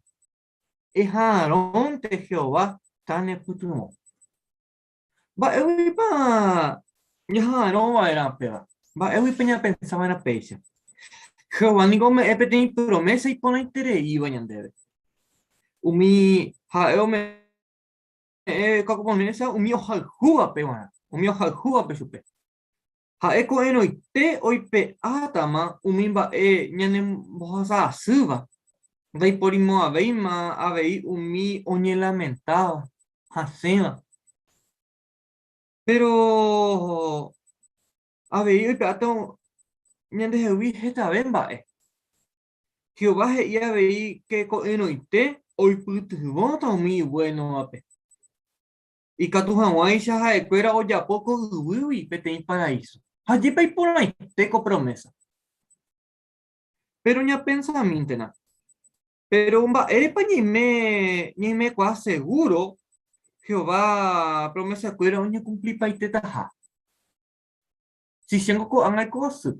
Eha'arõnte Jehová tanepytyvõ. Mba'éguipa ñaha'arõ va'erã péva? Mba'éguipa ñapensa va'erã péicha? Jehová ningo ome'ẽ peteĩ promésa iporãitereíva ñandéve. Umi ha'e ome'ẽ ko promésa umi ohayhúvape g̃uarã, umi ohayhúvape chupe. Ha'e ko'ẽrõite oipe'átama umi mba'e ñanembohasa asýva, ndaiporimo'ãvéima avei umi oñelamentáva, hasẽva. Péro avei oipe'áta ñandehegui hetave mba'e. Jehová he'i avei ke ko'ẽrõite oipytyvõta umi ivuénovape. Ikatu hag̃uáicha ha'ekuéra ojapo ko yvýgui peteĩ paraíso. Ha jepe iporãite ko promésa. Péro ñapensamíntena, péro mba'érepa ñaime ñaimekuaa segúro Jehová promesakuéra oñekumplipaitetaha? Si chéngo ko'ág̃a aiko asy,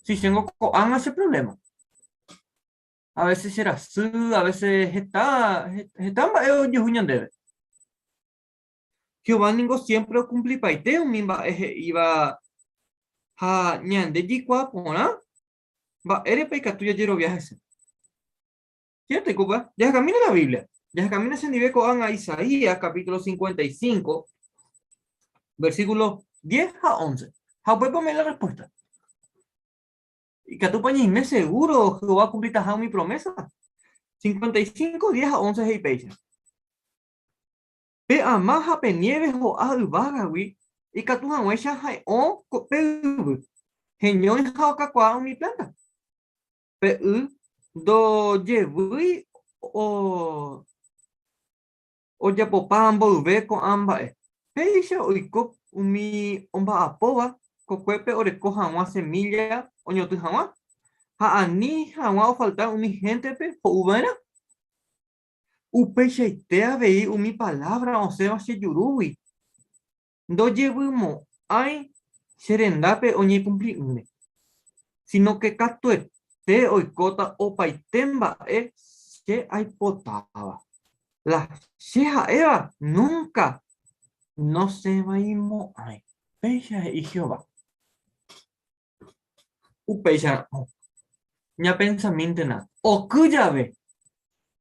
si chéngo ko'ág̃a che provléma. A veces che rasy, a veces heta, heta mba'e ojehu ñandéve. Jehová ningo siempre okumplipaite umi mba'e he'íva ha ñande jaikuaa porã mba'érepa ikatu jajerovia hese. Cierto, disculpa. Jahekamína la Biblia. Jahekamína chendive ko'ág̃a Isaías capítulo 55, versículo 10 ha 11. Ha upépe ome'ẽ la respuesta. Ikatúpa ñaime seguro Jehová okumplitaha umi promesa? 55, 10 ha 11 he'i péicha. Pe ama ha pe nieve ho'a yvágagui ikatu hag̃uáicha ha'e'õ pe yvy, heñói ha okakuaa umi plánta. Pe y ndojevýi ojapopa mboyve ko'ã mba'e. Péicha oiko umi omba'apóva kokuépe oreko hag̃ua semílla oñotỹ hag̃ua, ha ani hag̃ua ofalta umi héntepe ho'u va'erã. Upeichaite avei umi palávra osẽva che jurúgui ndojevymo'ãi che rendápe oñekumpli'ỹre, síno ke katuete oikóta opaite mba'e che aipotáva. La che ha'éva núnka nosẽvaimo'ãi. Péicha he'i Jehová. Upéicharõ, ñapensamíntena, oky jave,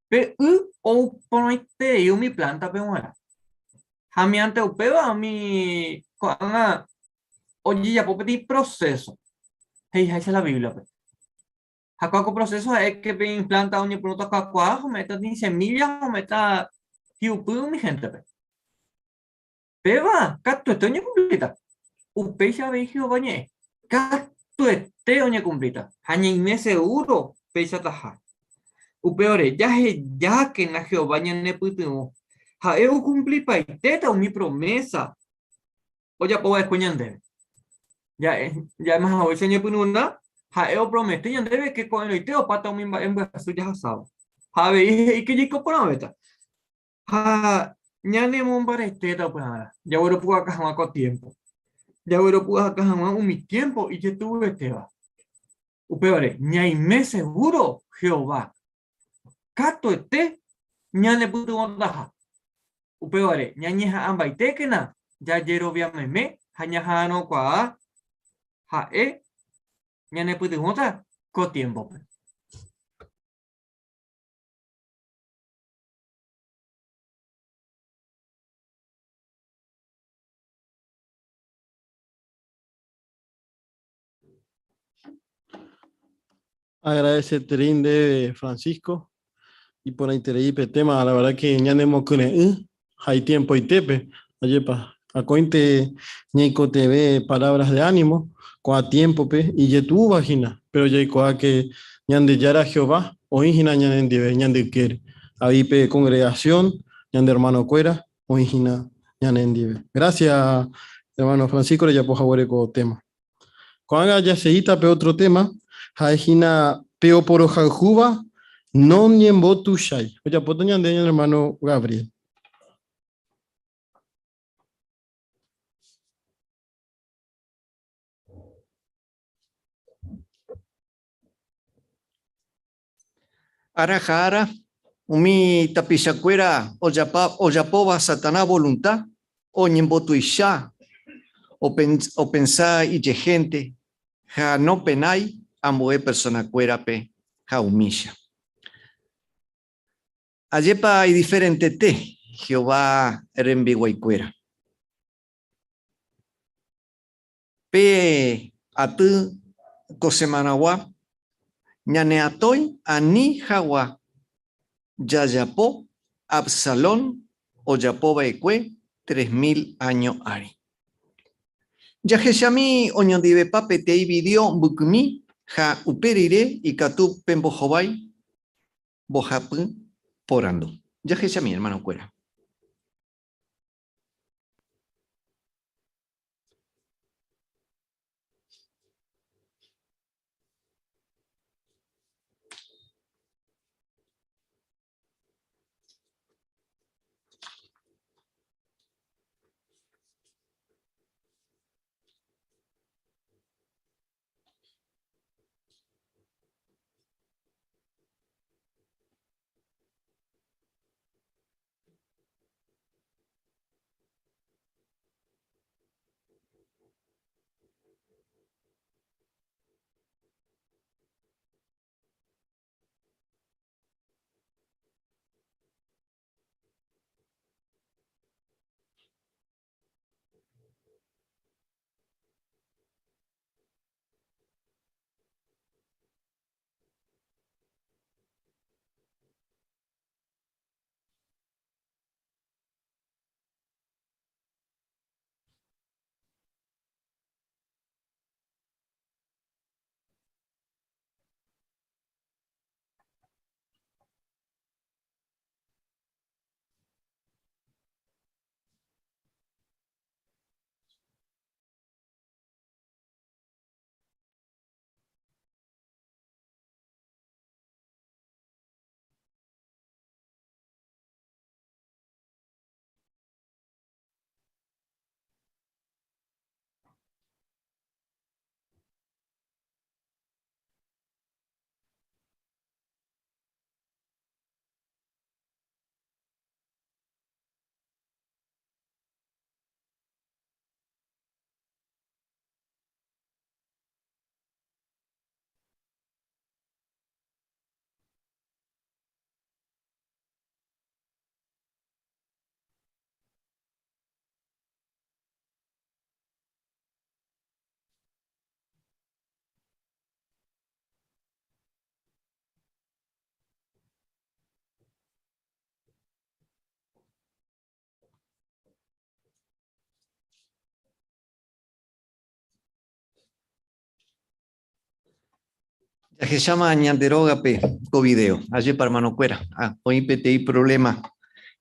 pe y ou porãiterei umi plántape g̃uarã. Ha miante upéva umi ko'ág̃a ojejapo peteĩ proséso, he'iháicha la Bíbliape. Ha kóa ko proséso ha'e ke peteĩ plánta oñepyrũta okakuaa ha ome'ẽta peteĩ semílla ha ome'ẽta hi'upy umi héntepe. Péva katuete oñekumplíta. Upéicha avei Jehová ñe'ẽ katuete oñekumplíta ha ñaime segúro peichataha. Upévare, jahejákena Jehová ñanepytyvõ. Ha'e okumplipaitéta umi promésa ojapo va'ekue ñandéve. Ja'éma haguéicha ñepyrũrã, ha'e opromete ñandéve ke ko'ẽrõite opáta umi mba'e mbyasy jahasáva. Ha avei he'i ke jaiko porãvéta. Ha ñanemombaretéta upevarã, jagueropu'aka hag̃ua ko tiémpo. Jagueropu'aka hag̃ua umi tiémpo ijetu'uetéva. Upévare, ñaime segúro Jehová katuete ñanepytyvõtaha. Upévare, ñañeha'ãmbaitékena jajerovia meme ha ñaha'arõkuaa ha'e ñanepytyvõta ko tiémpope. Agradeceterei ndéve Francisco, iporãiterei pe tema, la verdad que ñanemokyre'ỹ ha itiempoitépe, ajépa, akóinte ñaikotevẽ palabras de ánimo ko'ã tiempo-pe ijetu'úva hína, pero jaikuaa que Ñandejára Jehová oĩ hína ñanendive ñande ykére, avei pe congregación, ñande hermano-kuéra oĩ hína ñanendive. Gracias, hermano Francisco, rejapo haguére ko tema. Ko'ág̃a jaseíta pe ótro téma, ha'e hína pe oporohayhúva noñembotuchái. Ojapóta ñande ñane ermáno Gabriel. Ára ha ára, umi tapichakuéra ojapóva Satanás volunta oñembotuicha, opensa ijehénte ha nopenái ambue personakuérape ha umícha. Ajépa idiferentete Jehová rembiguaikuéra! Pe aty ko semanagua ñaneatõi ani hagua jajapo Absalón ojapova'ekue 3000 áño ári. Jahechami oñondivepa peteĩ video mbykymi ha upe rire ikatu pembohovái mbohapy porandu. Jahechami, hermano-kuéra. Jahecháma ñande rógape ko video. Ajépa hermanokuéra, ah, oĩ peteĩ problema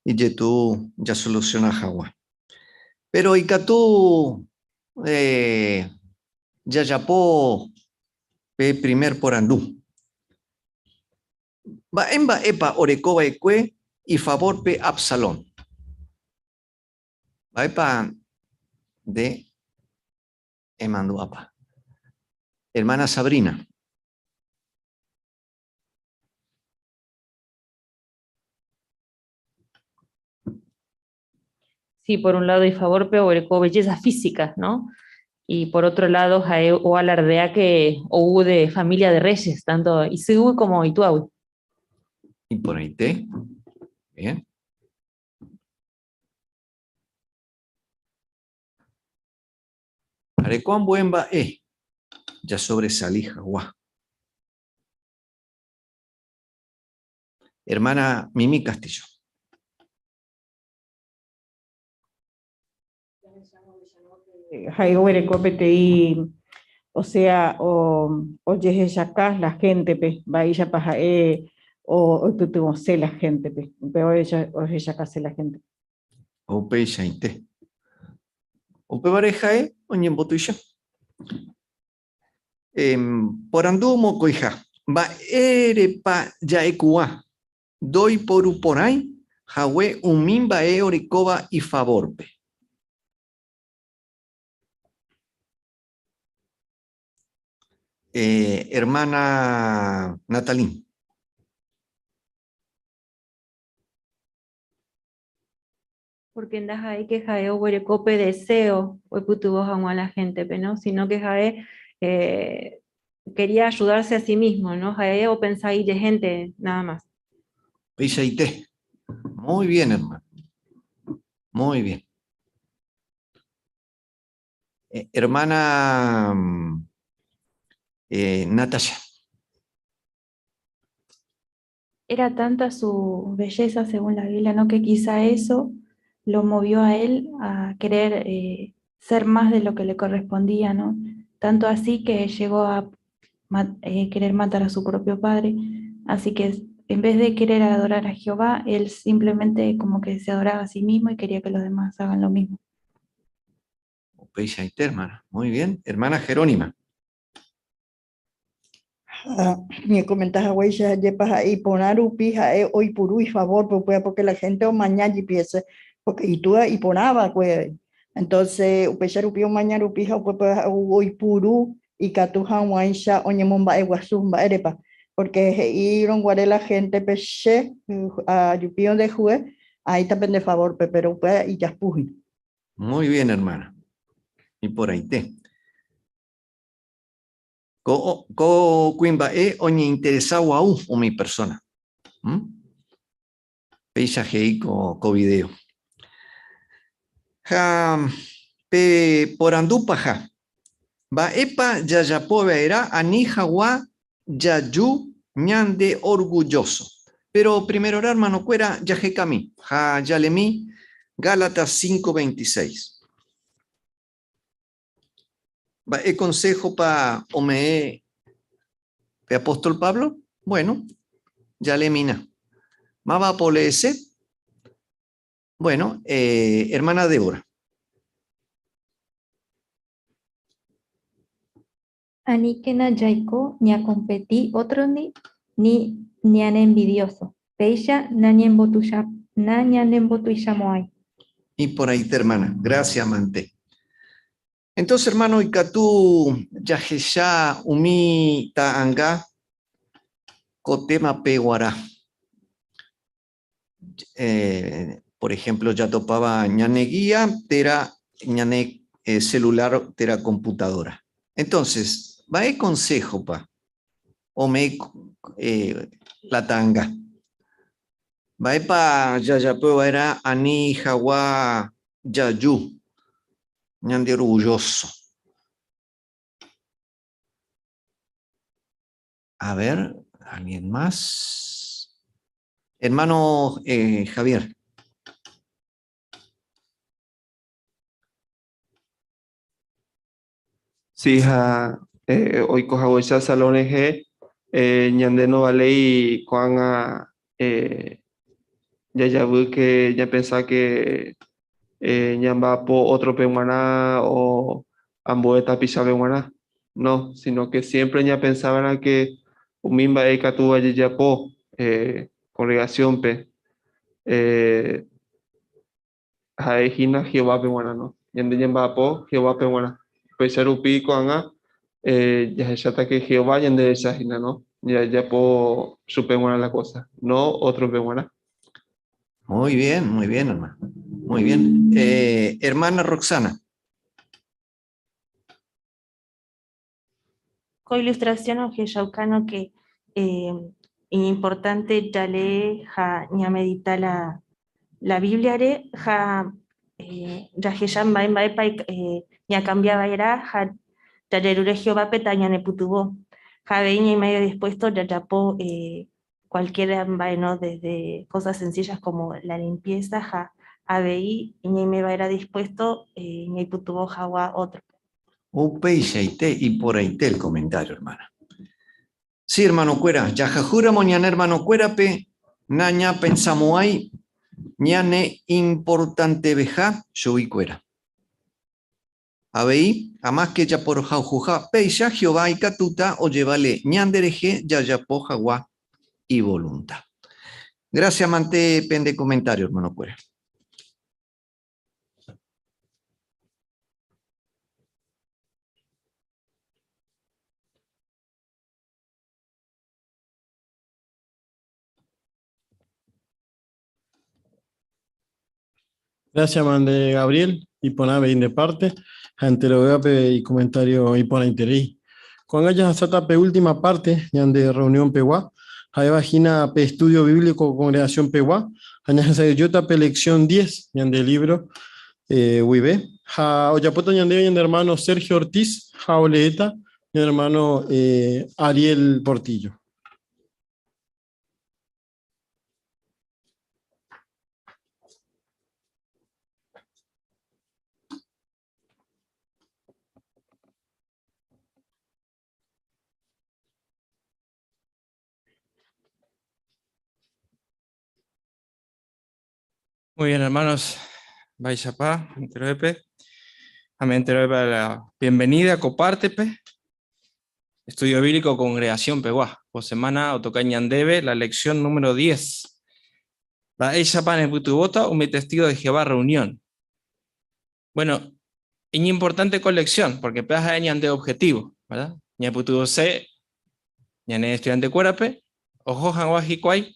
ijetu'u jasoluciona hag̃ua. Pero ikatu eh, jajapo pe primer porandu. Mba'e mba'épa oreko va'ekue ifavorpe Absalón? Mba'épa nde emandu'apa? Hermana Sabrina. Sí, por un lado, y favor, pero belleza física, ¿no? Y por otro lado, jae o alardea que ou de familia de reyes, tanto Isýgui como Ituágui. Iporãite. Bien. Areko ambue mba'e jasobresali hagua. Hermana Mimi Castillo. Ha'e oguereko peteĩ, o sea, ojehechaka la gente-pe, mba'éichapa ha'e oipytyvõse la gente-pe, upéva ohechakase la gente-pe. Upeichaite. Upévare ha'e oñembotuicha. Porandu mokõiha, mba'érepa ja'ekuaa ndoiporuporãi hague umi mba'e orekóva ifavorpe? Hermana Natalín. Porque ndaha'éi que ha'e oguereko pe deseo oipytyvõ hag̃ua la gente-pe, no? Sino que ha'e eh, quería ayudarse a sí mismo, no? Ha'e opensa ijehénte nada más. Peichaite. Muy bien, hermano. Muy bien. Eh, hermana eh, Natasha. Era tanta su belleza, según la Biblia, ¿no? Que quizá eso lo movió a él a querer eh, ser más de lo que le correspondía, ¿no? Tanto así que llegó a eh, querer matar a su propio padre. Así que en vez de querer adorar a Jehová, él simplemente como que se adoraba a sí mismo y quería que los demás hagan lo mismo. Upeichaite, hermana. Muy bien. Hermana Jerónima. Ha ñekomenta haguéicha jepa ha'e iporã rupi ha'e oipuru ifavorpe upéva porque la gente omaña jepi hese porque itúa iporã va'ekue entonces upéicha rupi omaña rupi ha upépe oipuru ikatu hag̃uáicha oñemomba'eguasu mba'érepa porque he'írõ guare la gente-pe che ajupírõ nde jue aĩta pende favorpe pero upéva ijapu hína. Muy bien, hermana. Iporãite. Ko, ko kuimba'e oñeinteresa gua'u umi persona. ¿Mm? Péicha he'i ko, ko video. Ha pe porandu paha, mba'épa jajapo va'erã ani hag̃ua jaju ñande orgulloso? Pero primerorã hermanokuéra jahekami ha jalemi Gálatas 5:26. Mba'e konséhopa ome'ẽ pe apóstol Pablo? Bueno, jaleemína. Mávapa oleese? Bueno, eh, hermana Débora. Aníkena jaiko ñakompeti ótrondi ni ñaneenvidióso, péicha nañanembotuichamo'ãi. Iporãite hermana, gracias mante. Entonces hermano ikatu jahecha umi ta'anga ko témape guarã. Eh, por ejemplo, jatopáva ñane guía térã ñane eh, celular térã computadora. Entonces, mba'e consejo-pa ome'ẽ eh, la ta'anga? Mba'épa jajapo va'erã ani hagua jaju ñande orgulloso? A ver, ¿alguien más? Hermano eh, Javier. Sí, ha eh, oiko haguéicha Salón rehe, eh, ñande ndovaléi ko'ág̃a eh, jajavy que ñapensa que eh, ñamba'apo ótrope g̃uarã o ambue tapichápe g̃uarã. No, sino que siempre ñapensava'erã que umi mba'e ikatúva jajapo eh, congregación-pe eh, ha'e hína Jehovápe g̃uarã, no. Ñande ñamba'apo Jehovápe g̃uarã. Upéicha rupi ko'ág̃a eh, jahecháta que Jehová ñanderecha hína, no. Jajapo chupe g̃uarã la cosa, no ótrope g̃uarã. Muy bien, hermano. Muy bien. Eh, hermana Roxana. Ko ilustración ohechaukáno que eh, iñimportante jalee ha ñamedita la, la Biblia-re ha eh, jahecha mba'e mba'épa eh, ñakambia va'erã ha jajerure Jehovápe tañanepytyvõ. Ha avei ñaime dispuesto jajapo eh, cualquier mba'e, no? Desde cosas sencillas como la limpieza ha avei ñaimeva'erã dispuesto ñaipytyvõ hag̃ua ótrope. Upeichaite iporãite el comentario, hermana. Sí, hermanokuéra, jahayhúramo ñane hermanokuérape nañapensamo'ãi ñane importanteveha chuguikuéra. Avei, amáske japorohayhuha péicha Jehová ikatúta ojevale ñanderehe jajapo hag̃ua ivolunta. Gracias mante pende comentario, hermanokuéra. Gracias, mande Gabriel, iporã avei nde parte, ha enterovévape icomentario iporãiterei. Ko'ág̃a jahasáta pe última parte ñande reunión pegua, ha'éva hína pe estudio bíblico congregación pegua, ha ñahesa'ỹijóta pe lección diez ñande libro guive. Ha ojapóta ñandéve ñande hermano Sergio Ortiz ha oleéta ñane hermano Ariel Portillo. Muy bien, hermanos. Vaishapá, enteroepe. Amén, enteroepe a la bienvenida, copártepe. Estudio Bíblico Congregación Peguá. O semana otoca ñandeve, la lección número 10. Mba'éichapa nepytyvõta umi testigo de Jehová reunión. Bueno, iñimportante ko lección, porque péva ha'e ñande objetivo, ¿verdad? Ñaipytyvõse ñane estudiantekuérape oho hag̃ua hikuái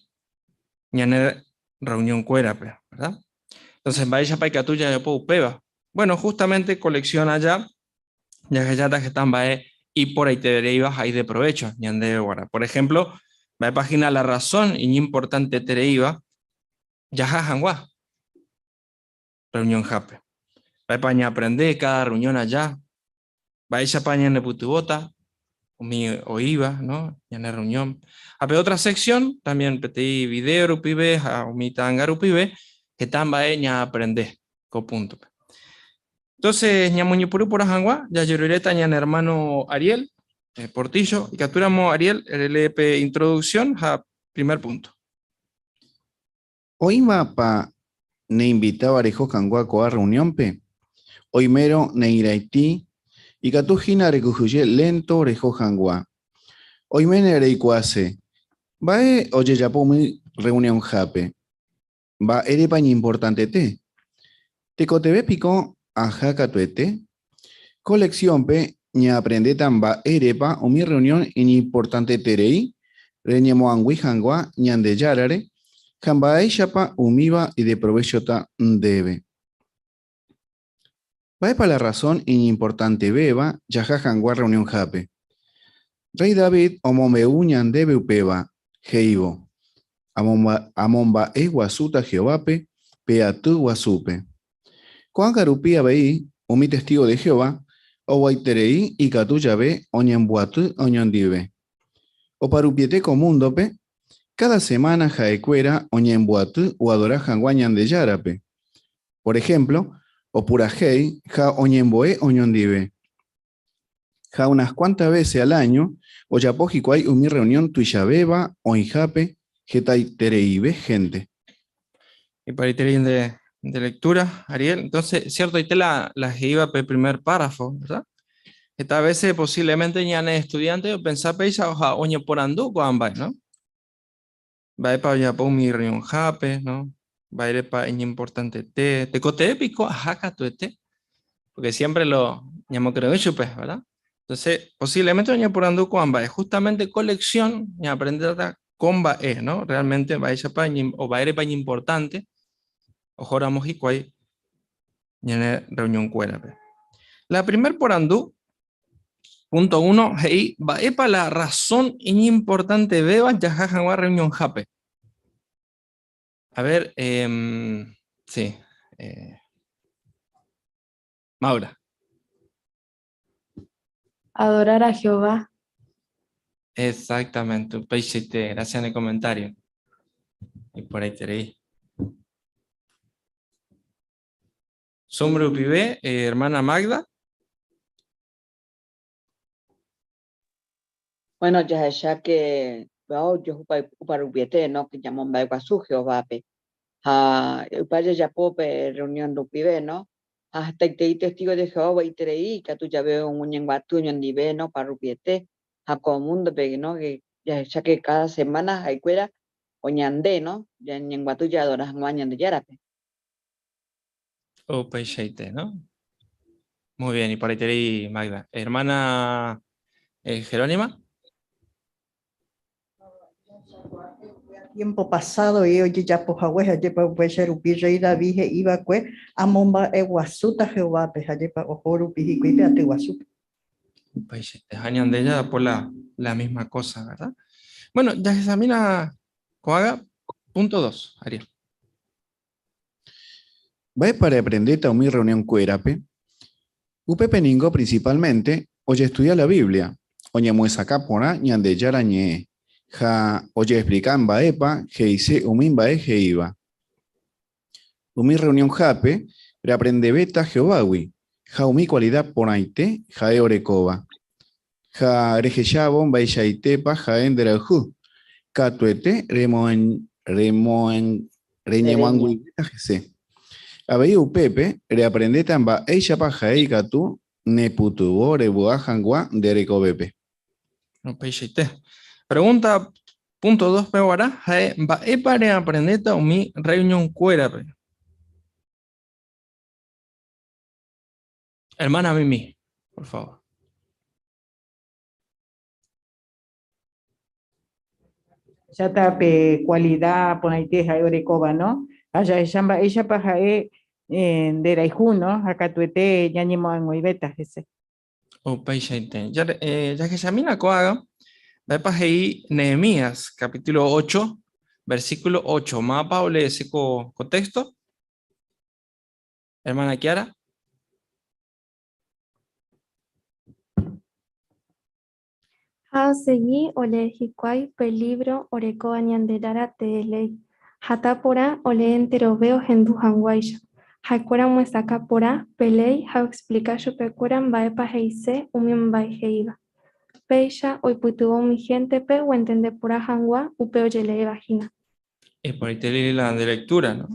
ñane reunionkuérape, ¿verdad? Entonces, mba'éichapa ikatu jajapo upéva? Bueno, justamente ko lección aja jahecháta heta mba'e iporãitereíva ha ideprovecho ñandéve guarã. Por ejemplo, mba'épa hína la razón iñimportantetereíva jaha hag̃ua reunionhápe. Mba'épa ñaaprende káda reunión aja, mba'éichapa ñanepytyvõta umi oĩva, no, ñane reunión. Ha pe otra sección, también peteĩ video rupive ha umi ta'anga rupive, heta mba'e ñaaprende ko púntope. Entonces, ñamoñepyrũ porã hag̃ua, jajeruréta ñane hermano Ariel eh, Portillo. Ikatúramo, Ariel, relee pe introducción ha primer punto. Oĩmapa neinvitáva reho hag̃ua ko'ã reunión-pe? Oimérõ neirãiti, ikatu hína rekyhyje lénto reho hag̃ua. Oiméne reikuaase, mba'e ojejapo umi reunionhápe? Mba'érepa iñimportantete? Tekotevẽ piko aha katuete? Ko leksiónpe ñaaprendéta mba'érepa umi rreunión iñimportanteterei reñemoag̃ui hag̃ua Ñandejárare ha mba'éichapa umíva ideprovéchota ndéve. Mba'épa la razón iñimportantevéva jaha hag̃ua rreunionhápe? Rréi David omombe'u ñandéve upéva, he'ívo, Amomba'e guasúta Jehovápe pe aty guasúpe. Ko'ág̃a rupi avei umi testígo de Jehová oguaiterei ikatu jave oñembyaty oñondive. Oparupiete ko múndope, káda semána ha'ekuéra oñembyaty oadora hag̃ua Ñandejárape. Por ehémplo, opurahéi ha oñembo'e oñondive. Ha unas kuánta vése al áño ojapo hikuái umi rreunión tuichavéva oĩhápe hetaitereive hénte. Iporãiterei nde, nde lectura, Ariel. Entonces, ciertoite la, la he'íva pe primer párrafo, ¿verdad? Heta vése posiblemente ñane estudiante opensa péicha ha oñeporandu ko'ã mba'e, ¿no? Mba'épa ojapo umi rreunionhápe, no? Mba'érepa iñimportantete? Tekotevẽ piko aha katuete? Porque siempre lo ñamokyre'ỹ chupe, ¿verdad? Entonces, posiblemente oñeporandu ko'ã mba'e. Justamente ko lección ñaaprendéta ko mba'e, ¿no? Realmente mba'éichapa o mba'érepa iñimportante ohóramo hikuái ñane reunionkuérape. La primer porandu Punto 1, he'i, mba'épa la razón iñimportantevéva jaha hag̃ua reunionhápe? A ver, eh, sí. Eh, Maura. Adorar a Jehová. Exactamente, upeichaite, gracias ne comentario. Iporãiterei. Zoom rupive, eh, hermana Magda. Bueno, jahecha que ojohupa uparupiete, no? Que ñamomba'eguasu Jehovápe. Ha upe jajapo pe reunión rupive, no? Ha hetaitei testigo de Jehová iterei ikatu jave oñeñongatu oñondive, no? Oparupiete. Ha ko mundo-pe, no? Que jahecha que cada semana ha'ekuéra oñande, no? Ñañongatu jaadora hag̃ua Ñandejárape. Upeichaite, ¿no? Muy bien, iporãiterei Magda. Hermana Jerónima. Tiempo pasado y ojejapohague ajépa upéicha rupi rey David he'iva'ekue amomba'eguasúta Jehovápe ajépa oho rupi hikuái pe aty guasúpe. Upeichaite, ha ñande jajapo la, la misma cosa, ¿verdad? Bueno, jahechamína ko'ág̃a punto 2, Ariel. Mba'épa reaprendéta umi reunionkuérape? Upépe ningo principalmente ojestudia la Biblia, oñemyesakã porã Ñandejára Ñe'ẽ ha ojeexplika mba'épa he'ise umi mba'e he'íva. Umi rreunionhápe reaprendevéta Jehovágui ha umi kualida porãite ha'e orekóva. Ha rehechávo mba'eichaitépa ha'e nderayhu, katuete reñemoag̃uivéta hese. Avei upépe reaprendéta mba'éichapa ha'e ikatu nepytyvõ revy'a hag̃ua nde rekovépe. Upeichaite. Pregunta punto 2-pe guarã ha'e mba'épa reaprendéta umi reunionkuérape. Hermana Mimi, por favor. Jahecháta pe kualida porãite ha'e orekóva, no? Ha jahecha mba'éichapa ha'e nderayhu, no? Ha katuete ñañemo'ag̃uivéta hese. Upeichaite. Jahechamína ko'ág̃a mba'épa he'i Nehemías, capítulo 8, versículo 8. Mávapa oleese ko, ko texto? Hermana Kiara. Ha osegi olee hikuái pe lívro orekóva Ñandejára tee léi. Hatã porã olee enterove ohendu hag̃uáicha. Ha'ekuéra omyesakã porã pe léi ha oexplika chupekuéra mba'épa he'ise umi mba'e he'íva. Péicha oipytyvõ umi héntepe oentende porã hag̃ua upe ojeleéva hína. Iporãiterei la nde lectura, no?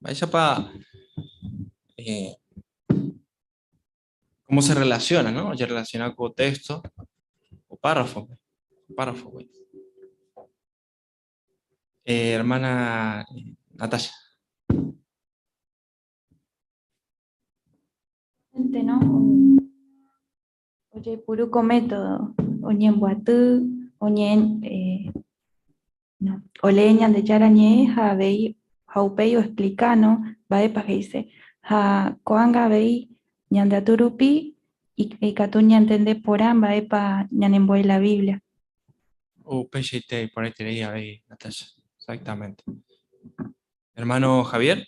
Mba'éichapa eh, cómo se relaciona, no? Ojerrelaciona ko texto o párrafo, párrafo. Eh, hermana Natasha. No? Ojeipuru ko método, oñembyaty, oñe'ẽ, eh, no, olee Ñandejára Ñe'ẽ ha avei ha upéi oexplika, no, mba'épa he'ise. Ha ko'ág̃a avei ñande aty rupi ikatu ñantende porã mba'épa ñanembo'e la Biblia. Upeichaite iporãiterei avei, Natasha. Exactamente. Hermano Javier.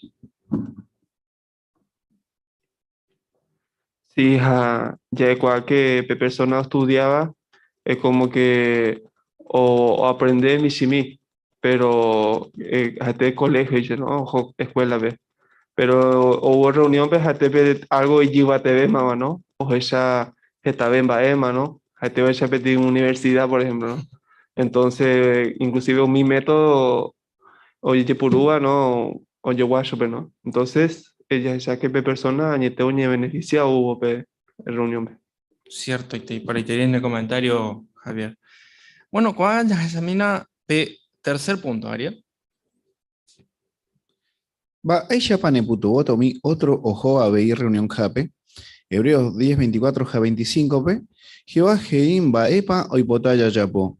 Sí, ha ja'ekuaa que pe persona ostudiáva es como que o aprende michĩmi, pero ha'ete colegio-icha, no? Oho escuela-pe. Pero ou reunión-pe ha'ete pe algo ijyvatevémava, no? Ohecha hetave mba'éma, no? Ha'ete ohecha peteĩ universidad, por ejemplo, no? Entonces, inclusive umi método ojejepurúva, no? Ojogua chupe, no? Entonces, jahecha que pe persona añete oñebeneficia oúvo pe reunión-pe. Cierto, y por ahí te viene el comentario, Javier. Bueno, ko'ág̃a jahechamína pe tercer punto, Ariel. Mba'éichapa nepytyvõta umi ótro oho avei rreunionhápe? Hebreos 10, 24 ha 25-pe, Jehová he'i mba'épa oipota jajapo.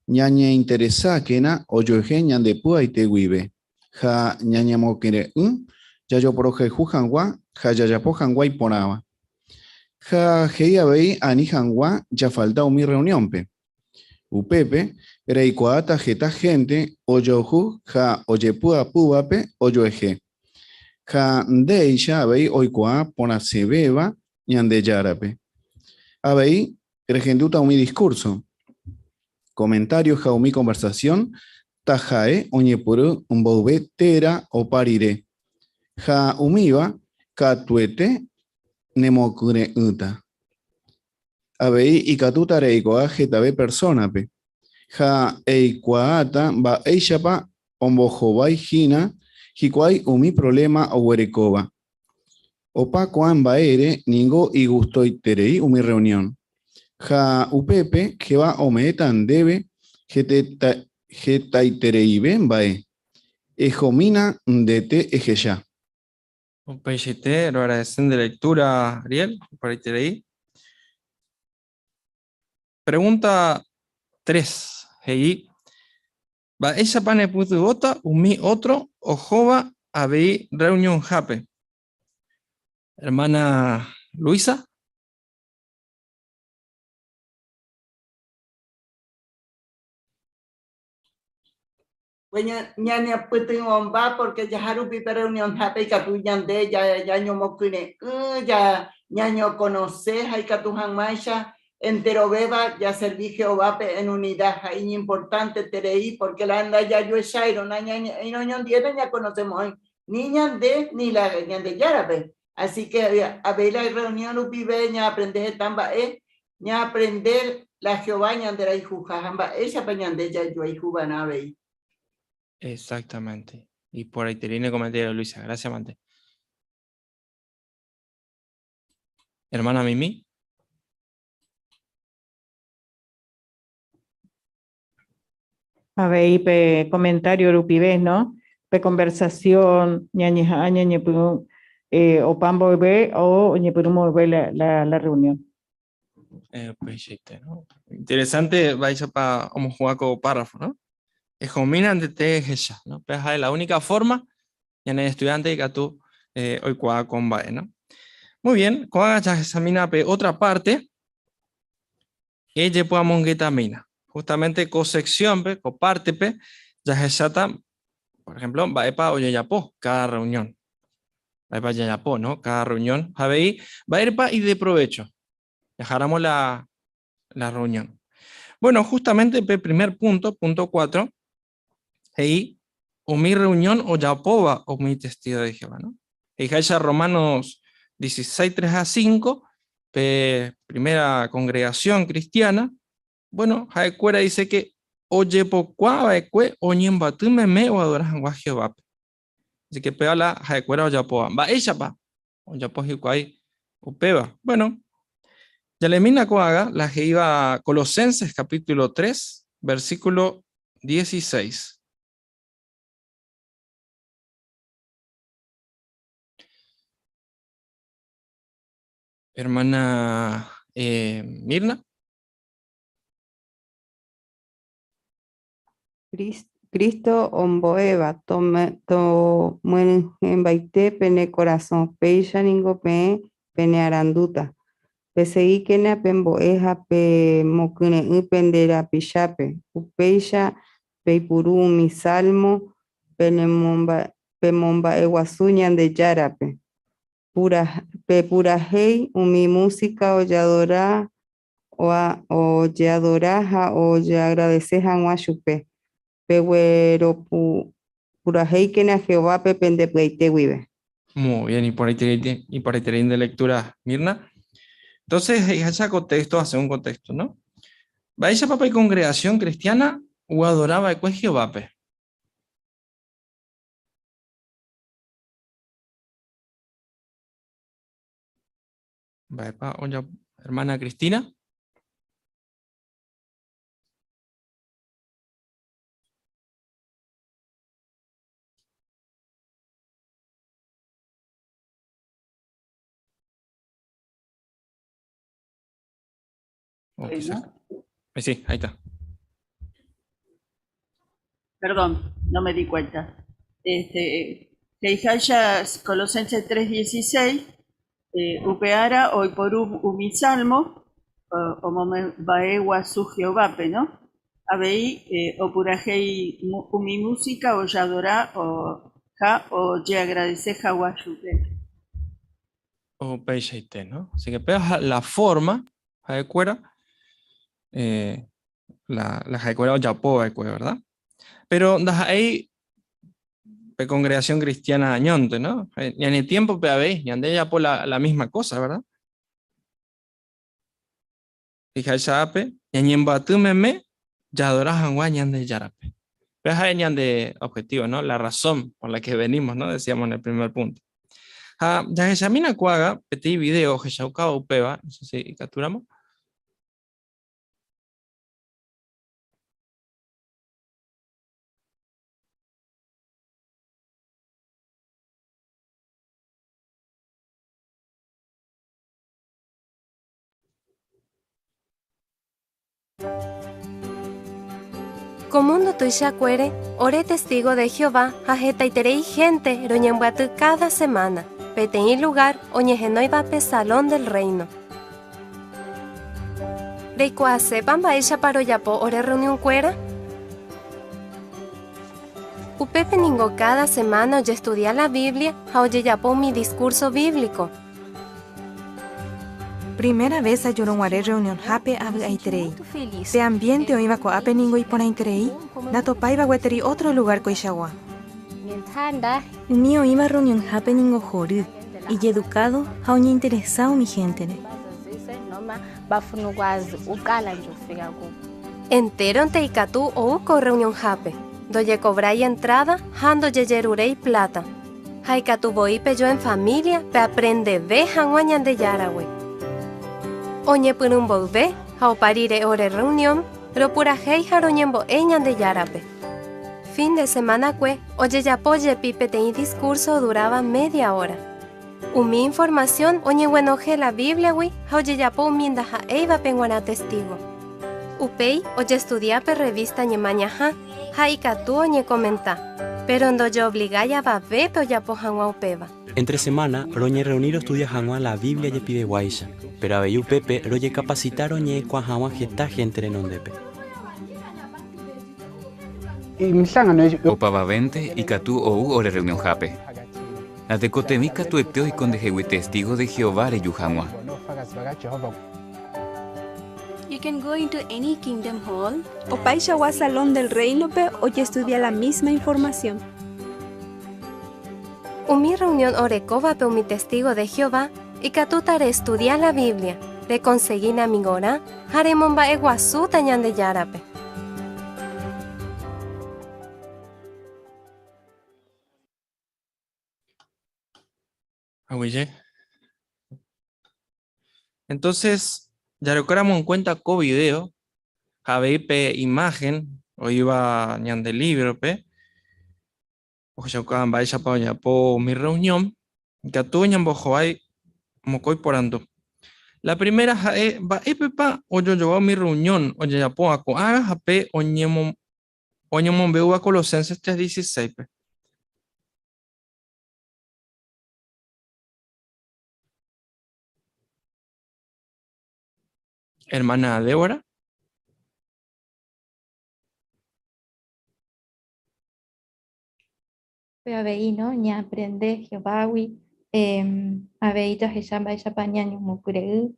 Ñañeinteresákena ojuehe ñande py'aite guive, ha ñañemokyre'ỹ jajoporohayhu hag̃ua ha jajapo hag̃ua iporãva. Ha he'i avei ani hag̃ua jafalta umi rreuniónpe. Upépe reikuaáta heta hénte ojoayhu ha ojepy'apývape ojuehe. Ha ndéicha avei oikuaa porãsevéva Ñandejárape. Avei rehendúta umi diskúrso. Comentario ha umi conversación taha'e oñepyrũ mboyve térã opa rire, ha umíva katuete nemokyre'ỹta. Avei ikatúta reikuaa hetave persónape, ha eikuaáta mba'éichapa ombohovái hína hikuái umi provléma oguerekóva. Opa ko'ã mba'ére ningo igustoiterei umi rreunión. Ha upépe Jehová ome'ẽta ndéve hetaitereive mba'e. Ehomína ndete ehecha. Upeichaite, roagradece nde lectura, Ariel, iporãiterei. Pregunta 3, he'i, Mba'éichapa nepytyvõta umi ótro ohóva avei rreunionhápe? Hermana Luisa. Bueno, ñanepytyvõmba porque jaha rupi pe reunionhápe ikatu ñande ñañomokyre'ỹ, ñañokonose ha ikatu hag̃uáicha enterovéva jaservi Jehovápe en unida ha iñimportanteterei porque la ndajajuecháirõ, nañañe'ẽirõ oñondive nañakonosemo'ãi ni ñande ni la Ñandejárape. Así que avei la reunión rupive ñaaprende heta mba'e, ñaaprende la Jehová ñanderayhuha ha mba'éichapa ñande jajuayhuva'erã avei. Exactamente. Y por ahí te viene comentario Luisa. Gracias, Mante. Hermana Mimi. Avei pe comentario rupive, no? Pe conversación ñañeha'ã ñañepyrũ eh, opa mboyve o oñepyrũ mboyve la, la, la reunión. Eh, upeichaite, no? Interesante mba'éichapa omohu'ã ko párrafo, no? Ehomína ndete ehecha, no? Péva ha'e la única forma ñane estudiante ikatu eh, oikuaa ko mba'e, no? Muy bien, ko'ág̃a jahechamína pe otra parte, Ejepy'amongetamína. Justamente ko sección-pe, ko parte-pe, jahecháta, por ejemplo, mba'épa ojejapo cada reunión. Mba'épa jajapo, no? Cada reunión. Ha avei, mba'érepa ideprovecho jaháramo la, la reunión. Bueno, justamente pe primer punto, punto 4, he'i umi reunión ojapóva umi testigo de Jehová, no? He'iháicha Romanos 16, 3 a 5, pe primera congregación cristiana, bueno, ha'ekuéra dice que ojepokuaa va'ekue oñemboaty meme oadora hag̃ua Jehovápe. Así que péva la ha'ekuéra ojapóva. Mba'éichapa ojapo hikuái upéva? Bueno, jalemína ko'ág̃a la he'íva Colosenses capítulo 3, versículo 16. Hermana eh, Mirna. Cristo ombo'éva, tomyenyhẽmbaite pene korasõ, péicha ningo peẽ penearandúta. Pesegíkena pembo'e ha pemokyre'ỹ pende rapichápe, upéicha peipuru umi salmo pemomba'eguasu Ñandejárape. Pepurahéi umi músika ojeadora ojeadora ha ojeagradese hag̃ua chupe. Pegueropurahéikena Jehovápe pende py'aite guive. Muy bien, iporãiterei nde lectura, Mirna. Entonces, he'iháicha ko texto hace un contexto, ¿no? Mba'éichapa pe congregación cristiana oadora va'ekue Jehovápe? Mba'épa ojapo hermana Cristina? O Ahí, quizás. ¿no? Sí, ahí está. Perdón, no me di cuenta. Este, He'iháicha Colosenses 3:16, upe ára oiporu umi salmo omomba'e guasu Jehovápe, no? Avei opurahéi umi músika ojeadora ha ojeagradese hag̃ua chupe. Upeichaite, no? Así que péva la forma ha'ekuéra eh, La, la ha'ekuéra ojapo va'ekue, verdad? Pero ndaha'éi pe congregación cristiana añónte, no? Ñane tiempo-pe avei, ñande jajapo la, la misma cosa, verdad? He'iháicha-ápe, ñañemboaty meme jaadora hag̃ua Ñandejárape. Péva ha'e ñande objetivo, ¿no? La razón por la que venimos, ¿no? Decíamos en el primer punto. Ha jahechamína ko'ág̃a peteĩ video ohechaukáva upéva, no sé si ikatúramo. Ko múndo tuichakuére, ore testígo de Jehová ha hetaiterei hénte roñembyaty káda semána peteĩ lugár oñehenóivape Salón del Reino. Reikuaasépa mba'éichapa rojapo ore rreunionkuéra? Upépe ningo káda semána ojestudia la Biblia ha ojejapo umi diskúrso bíblico. Primera ves ajurõguare rreunionhápe avy'aiterei. Pe ambiénte oĩva ko'ápe ningo iporãiterei, ndatopáiva gueteri ótro lugár koichagua. Umi oĩva rreunionhápe ningo hory, ijedukádo ha oñeinteresa umi héntere. Entéronte ikatu ou ko rreunionhápe, ndojekovrái entráda ha ndojejeruréi pláta. Ha ikatu voi pejo en família peaprendeve hag̃ua Ñandejáragui. Oñepyrũ mboyve ha opa rire ore rreunión, ropurahéi ha roñembo'e Ñandejárape. Fin de semanakue ojejapo jepi peteĩ diskúrso oduráva média óra. Umi informasión oñeguenohẽ la Bíbliagui ha ojejapo umi ndaha'éivape g̃uarã Testígo. Upéi ojestudia pe rrevísta Ñemañaha ha ikatu oñekomenta, péro ndojeovligái avavépe ojapo hag̃ua upéva. Éntre semána roñerreuni rostudia hag̃ua la Biblia jepiveguáicha, péro avei upépe rojekapasita roñe'ẽkuaa hag̃ua heta hénte renondépe. Opavavénte ikatu ou ore rreunionhápe. Natekotevẽi katuete oiko ndehegui testígo de Jehová reju hag̃ua. You can go into any Kingdom Hall. Opaichagua Salón del Réinope ojestudia la mísma informasión. Umi rreunión orekóvape umi testígo de Jehová ikatúta reestudia la Biblia, rekonsegi ne amigorã ha remomba'eguasúta Ñandejárape. Aguyje. Entonces, jarekóramo en cuenta ko video, ha avei pe imagen oĩva ñande libro-pe, ohechaukáva mba'éichapa ojapo umi reunión, ikatu ñambohovái mokõi porandu. La primera ha'e mba'épepa ojojogua umi reunión ojejapóva ko'ágã ha pe oñemombe'úva Colosenses 3:16-pe. Hermana Débora. Pe avei, no, ñaaprende Jehovágui, avei jahecha mba'éichapa ñañomokyre'ỹ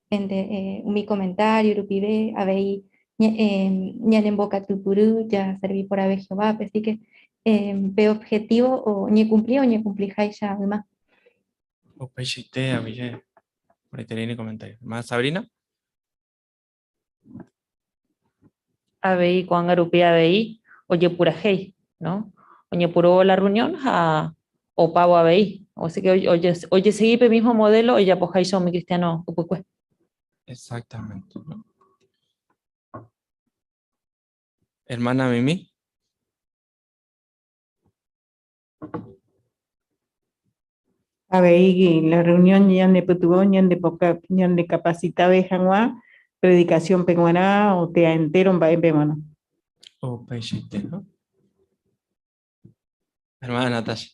pende umi komentário rupive, avei ñanembokatupyry jaservi porãve Jehovápe, así ke pe objetivo oñekumpli oñekumpliháicha yma. Upeichaite avei porãiterei ne comentario. Hermana Sabrina. Avei ko'ág̃a rupi avei ojepurahéi, no? Oñepyrũvo la reunión ha opávo avei. Osea que ojesegi pe mismo modelo ojapoháicha umi cristiano ypykue. Exactamente. Hermana Mimi. Avei la reunión ñanepytyvõ ñandekapasitave hag̃ua predikasiónpe g̃uarã o térã entéro mba'épe g̃uarã. Upeichaite, no? Hermana Natasha.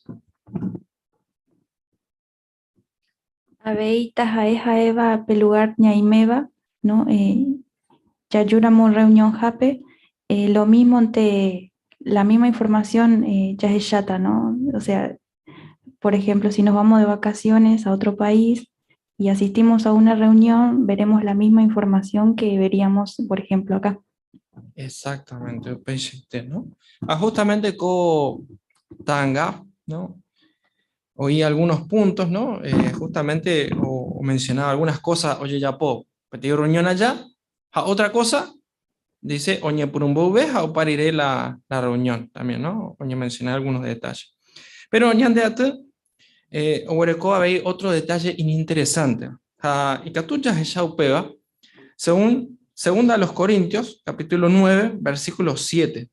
Avei taha'e ha'éva pe lugár ñaiméva, no? Jajúramo rreunionhápe, lomímonte la misma información jahecháta, no? O sea, por ejemplo, si nos vamos de vacaciones a otro país y asistimos a una reunión, veremos la misma información que veríamos, por ejemplo, acá. Exactamente, upeichaite, no? Ah, justamente ko ta'anga, no? Oí algunos puntos, no? Eh, justamente o, o mencionaba algunas cosas, ojejapo, peteĩ reunión allá, ha otra cosa, dice, oñepyrũmboyve ha opa rire la, la reunión también, no? Oñe mencionaba algunos detalles. Pero ñande aty, eh, oguereko avei otro detalle ininteresante. Ha ikatu jahecha upéva, según Segunda a los Corintios, capítulo 9, versículo 7.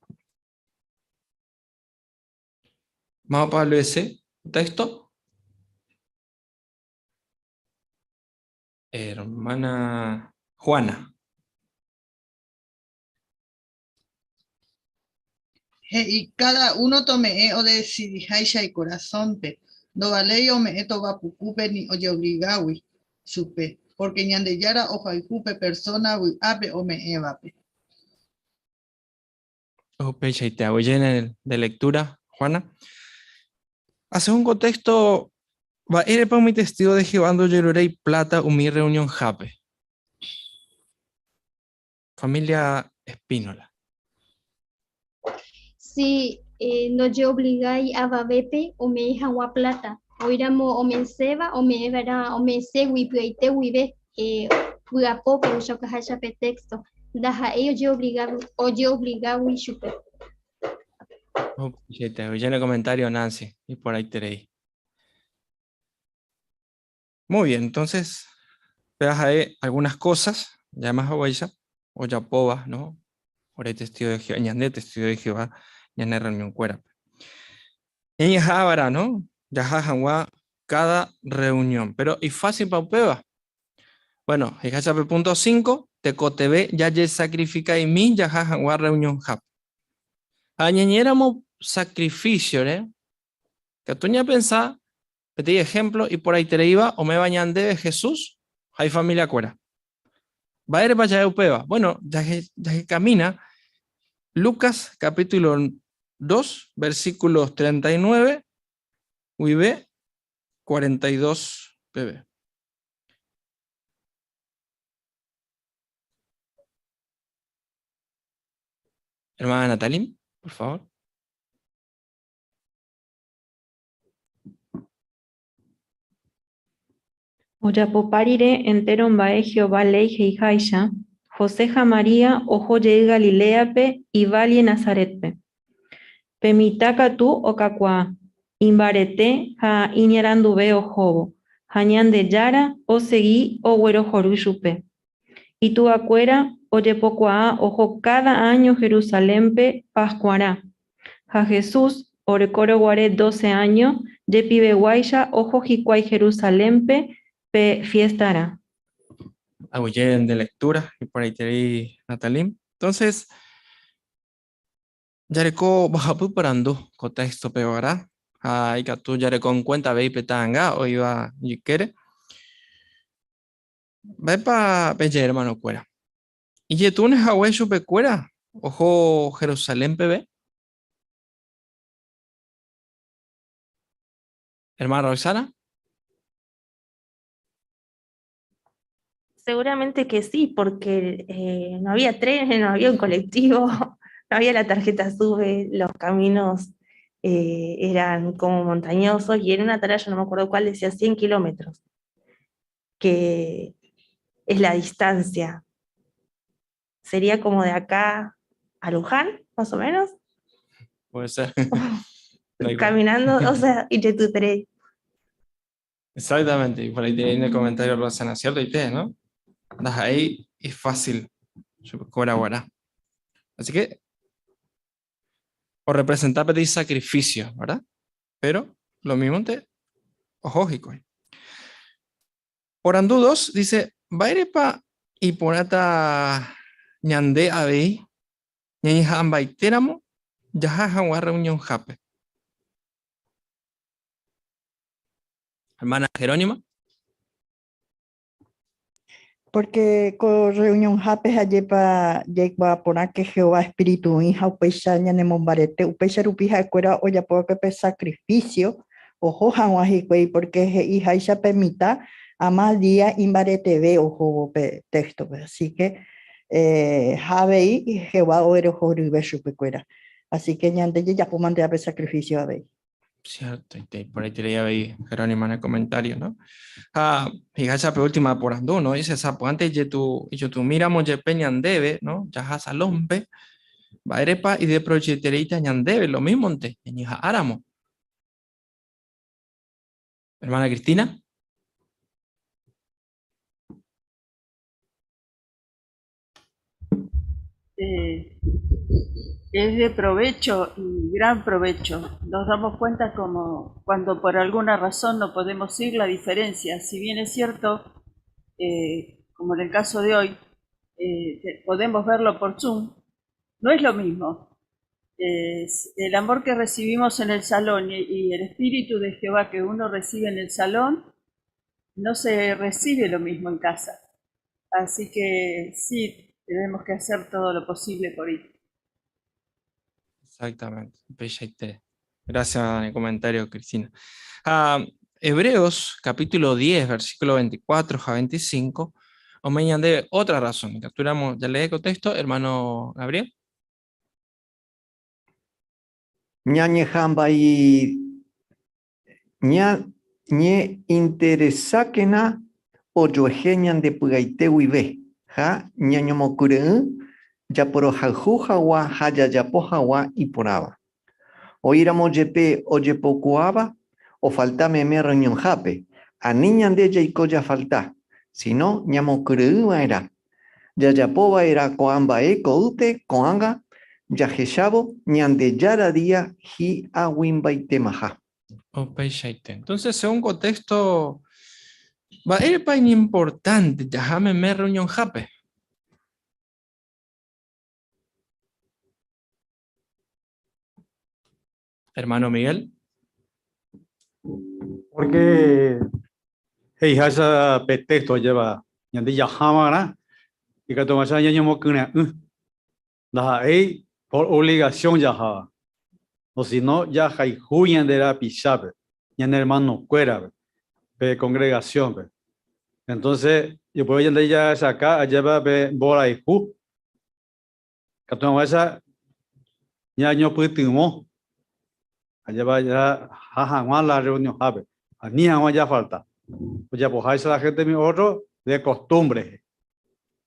Vamos a leer ese texto. Hermana Juana. He'i káda uno tome'ẽ odesidiháicha ikorasõnte, ndovaléi ome'ẽ tova pukúpe ni ojeobligágui chupe, pórke Ñandejára ohayhu pe persóna vy'ápe ome'ẽvape. Upeichaite, aguyje de lectura, Juana. Hace un contexto, mba'érepa umi testigo de Jehová ndojeruréi plata umi reunionhápe? Familia Espínola. Si eh, ndojeobligái avavépe ome'ẽ hag̃ua pláta, oĩramo ome'ẽséva ome'ẽva'erã ome'ẽségui py'aite guive eh, vy'apópe ohechaukaháicha pe texto, ndaha'éi ojeobligágui chupe. Upeichaite, aguyje comentario Nancy, iporãiterei. Muy bien, entonces, péva ha'e algunas cosas, ja'éma haguéicha, ojapóva, no? Ore testigo de Jehová, ñande testigo de Jehová, ñane reunión-kuérape. Ñañeha'ãva'erã, no? Jaha hag̃ua cada reunión. Pero ifásilpa upéva? Bueno, he'iháicha pe punto 5, tekotevẽ jajesacrifica'imi jaha hag̃ua reunionhápe. Ha ñañe'ẽramo sacrificio-re, katu ñapensa Peteĩ ehémplo iporãitereíva ome'ẽva ñandéve Jesús ha ifamiliakuéra. Mba'érepa ja'e upéva? Bueno, jahekamína Lucas capítulo 2, versículos 39 guive 42 peve. Hermana Natalie, por favor. Ojapopa rire entéro mba'e Jehová léi he'iháicha, José ha María oho jey Galiléape iválle Nazarétpe. Pe mitã katu okakuaa, imbarete ha iñaranduve ohóvo, ha Ñandejára osegi oguerohory chupe. Ituvakuéra ojepokuaa oho káda áño Jerusalénpe Paskuarã. Ha Jesús orekórõ guare dóse áño, jepiveguáicha oho hikuái Jerusalénpe pe fiestarã. Aguyje nde lectura, iporãiterei Natalie. Entonces, jareko mbohapy porandu ko texto pevarã ha ikatu jareko en cuenta avei pe ta'anga oĩva ijykére. Mba'épa peje hermanokuéra? Ijetúne hague chupekuéra oho Jerusalén peve? Hermana Roxana. Seguramente que sí, porque eh, no había trenes, no había un colectivo, no había la tarjeta SUBE, los caminos eh, eran como montañosos y en una tarea, yo no me acuerdo cuál, decía 100 kilómetros, que es la distancia. Sería como de acá a Luján, más o menos. Puede ser. Caminando, o sea, y te Exactamente, y por ahí tiene el comentario Rosana, ¿cierto? Y te, ¿no? Das ahí es fácil. Colaborar. Así que, o representar pedir sacrificio, ¿verdad? Pero lo mismo te, ojo, Porandu 2 dice, Mba'érepa iporãta ñande avei ñañeha'ãmbaitéramo jaha hag̃ua reunionhápe? Hermana Jerónima. Porque ko reunionhápe ha'épa jaikuaa porã ke Jehová espíritu oĩ ha upéicha ñanemombarete, upéicha rupi ha'ekuéra ojapo va'ekue pe sacrificio oho hag̃ua hikuái, porque he'iháicha pe mitã amás día imbareteve ohóvo pe téxtope. Así que Ha avei Jehová oguerohoryve chupekuéra. Así que ñande jajapo mante pe sacrificio avei. Cierto, y por ahí te leía ahí Jerónimo en el comentario, ¿no? Ah, fíjate, última porandú, ¿no? Dice, sapo, antes de tu, y yo tu miramos yepe ñandebe, ¿no? Ya salompe, vaerepa y de proyecterita ñandebe, lo mismo, ante, ñija áramo. Hermana Cristina. Es de provecho y gran provecho. Nos damos cuenta como cuando por alguna razón no podemos ir, la diferencia. Si bien es cierto, como en el caso de hoy, podemos verlo por Zoom, no es lo mismo. Es el amor que recibimos en el salón y el espíritu de Jehová que uno recibe en el salón, no se recibe lo mismo en casa. Así que sí, tenemos que hacer todo lo posible por ir. Exactamente. Gracias por el comentario, Cristina. Hebreos, capítulo 10, versículo 24 a 25, omeñan de otra razón. Capturamos, ya leí el contexto, hermano Gabriel. Ñañe jamba y ña, ñe interesáquena oyoeje ñande py'aite guive, ha ñañomokyre'ỹ japorohayhu hag̃ua ha jajapo hag̃ua iporãva. Oĩramo jepe ojepokuaáva ofalta meme reunionhápe, ani ñande jaiko jafalta, sino ñamokyre'ỹva'erã. Jajapova'erã ko'ã mba'e ko'ýte ko'ág̃a jahechávo Ñandejára día hi'ag̃uimbaitemaha. Upeichaite. Entonces, según contexto, mba'érepa iñimportante jaha meme reunionhápe? Hermano Miguel. Porque he'iháicha pe texto lleva ñande jahava'erã ikatuháicha ñañomokyre'ỹ. Ndaha'éi por obligación jaháva, o si no jahayhu ñande rapichápe, ñane hermanokuérape, pe congregación-pe. Entonces, upéva ñande jahechaka ajépa pe mborayhu, katu hag̃uáicha ñañopytyvõ, ajépa jaha hag̃ua la reunionhápe, ani hag̃ua jafalta. Ojapoháicha la gente mi otro de costumbre,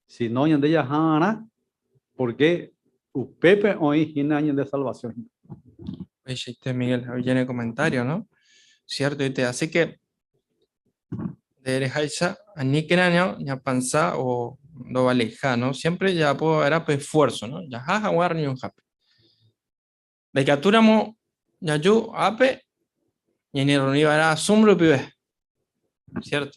sino ñande jahava'erã porque upépe oĩ hína ñande salvación. Upeichaite, Miguel, hoy lleno de comentario, ¿no? Cierto, y te así que de derecha, aníquena, ¿no? Ya panza o no valeja, ¿no? Siempre ya puedo, era pues esfuerzo, ¿no? Ya jaja, guarda ni un jape. De que aturamos, ya yo, ape, y en el reunión era asombro pibe, ¿cierto?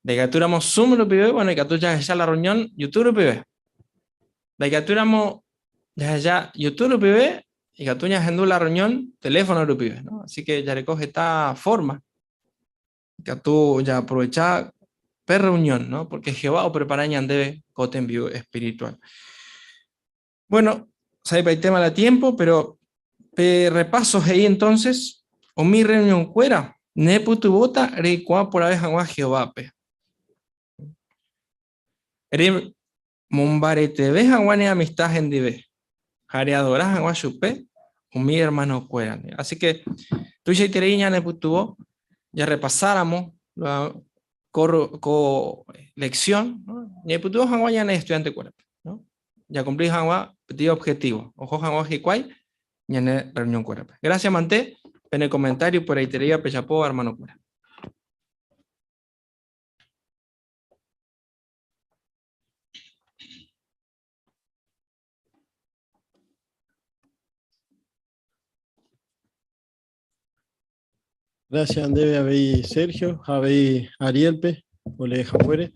De que aturamos Zoom pibe, bueno, y que tú ya ya la reunión, YouTube pibe. De que aturamos ya ya YouTube pibe, y que tú ya agendó la reunión, teléfono pibe, ¿no? Así que ya recoge esta forma. Que tú ya aprovecha per reunión, ¿no? Porque Jehová o prepara ñandebe cote en vivo espiritual. Bueno, sabe el tema de tiempo, pero pe repaso ahí entonces, o mi reunión cuera, ne putubota reikua por vez agua Jehová pe. Re mombarete ve agua ne amistad en dive. Jareadora agua chupe, o mi hermano cuera. Así que tú ya te leí, ne putubo, ya repasáramos la corro, co lección, ¿no? Ne putubo agua ya ne estudiante cuera, ¿no? Ya cumplí agua, petit objetivo. Ojo agua jicuay, ya ne reunión cuera. Gracias, Manté. En el comentario por ahí te leía Pechapó, hermano cura. Gracias, André, Abey Sergio, Abey Arielpe, Ole Jaguere.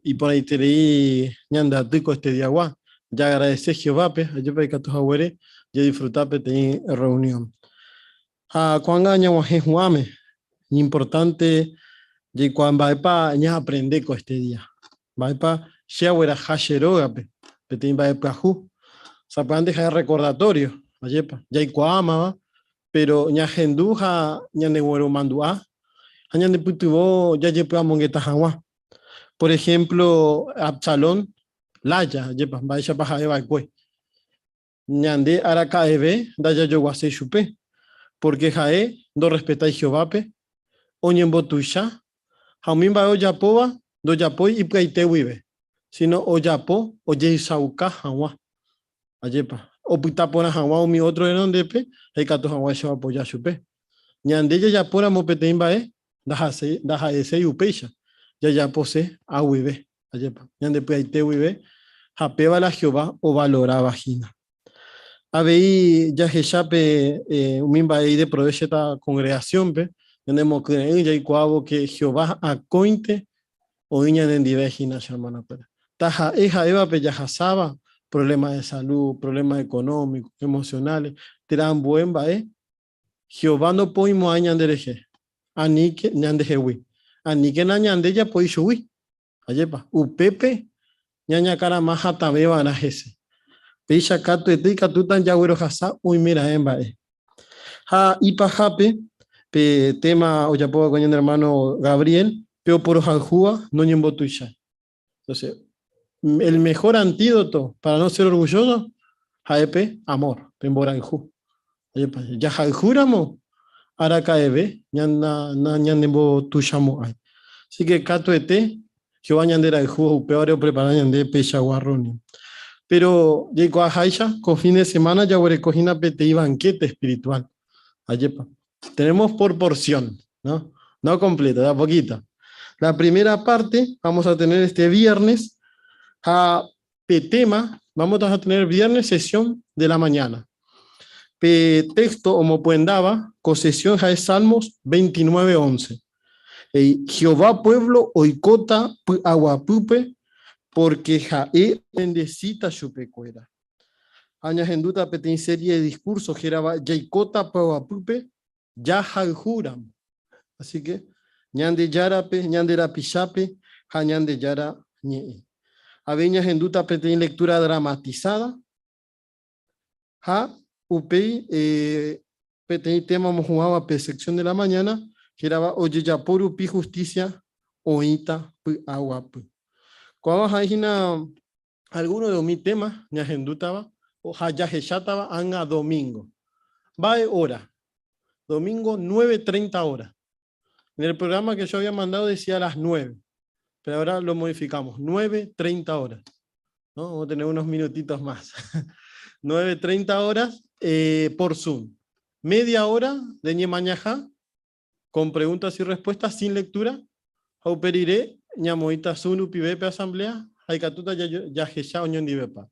Y por ahí te leí ñanda tico este día guá. Ya agradece Jehová, pe, ayer pe cato Jaguere, ya disfrutar pe tener reunión. A cuando año guaje juame, importante, y cuando va pa ña aprende con este día. Va pa xeawera jasheroga pe, pe te va pa ju. Sapan deja de recordatorio, ayer pa, ya y cuama va, pero ña genduja ña neguero mandua, ña ne putuvo ya ye pa mongueta jagua. Por ejemplo, Absalón, lája, ajépa, mba'éichapa ha'e va'ekue. Ñande araka'eve ndajajoguaséi chupe, pórke ha'e ndorrespetái Jehovápe, oñembotuicha ha umi mba'e ojapóva ndojapói ipyaite guive, síno ojapo ojehechauka hag̃ua. Ajépa, opyta porã hag̃ua umi ótro renondépe ha ikatu hag̃uáicha oapoja chupe. Ñande jajapóramo peteĩ mba'e, ndaha'eséi upéicha, jajapose ag̃uive. Ajépa, ñande pyaite guive ha péva la Jehová ovaloráva hína. Avei jahecha pe umi mba'e ideprovécheta kongregasiónpe, ñanemokyre'ỹ jaikuaávo ke Jehová akóinte oĩ ñanendive hína che ermanokuéra. Taha'e ha'éva pe jahasáva, provléma de salu, provléma ekonómiko, emosionales, térã ambue mba'e, Jehová ndopoimo'ãi ñanderehe, aníke ñandehegui, aníkena ñande japoi chugui. Ajépa, upépe ñañakarama hatãve va'erã hese. Péicha katuete ikatúta jaguerohasa oimeraẽ mba'e. Ha ipahápe, pe téma ojapo va'ekue ñane ermáno Gabriel, pe oporohayhúva noñembotuichái. Entonces, el mejor antídoto para no ser orgulloso ha'e pe amor, pe mborayhu. Ajépa, jahayhúramo araka'eve nañanembotuichamo'ãi. Así que katuete Jehová ñanderayhu upévare oprepara ñande peichagua reunión. Pero jaikuaaháicha ko fin de semana jaguereko hína peteĩ banquete espiritual. Ajépa, tenemos por porción, ¿no? No completo, de a poquito. La primera parte vamos a tener este viernes a pe tema, vamos a tener viernes sesión de la mañana. Pe texto omopyendava ko sesión ha'e Salmos 29:11. He'i, Jehová pueblo oikóta py'aguapýpe porque ha'e obendecíta chupekuéra. Ha ñahendúta peteĩ serie de discurso hérava Jaikóta py'aguapýpe jahayhúramo. Así que Ñandejárape, ñande rapichápe ha Ñandejára ñe'ẽ. Avei ñahendúta peteĩ lectura dramatizada ha upéi peteĩ tema omohu'ãva pe sección de la mañana hérava Ojejapo rupi justicia oĩta py'aguapy. Ko'ãva ha'e hína Alguno de umi tema ñahendútava ha jahechátava ág̃a domingo. Mba'e hora? Domingo 9:30 hora. En el programa que yo había mandado decía a las 9, pero ahora lo modificamos, 9:30 horas. ¿No? Vamos a tener unos minutitos más. 9:30 horas por Zoom. Media hora de Ñemañajá, con preguntas y respuestas sin lectura, ha upe rire ñamoĩta Zoom rupive pe asamblea ha ikatúta jahecha oñondivepa.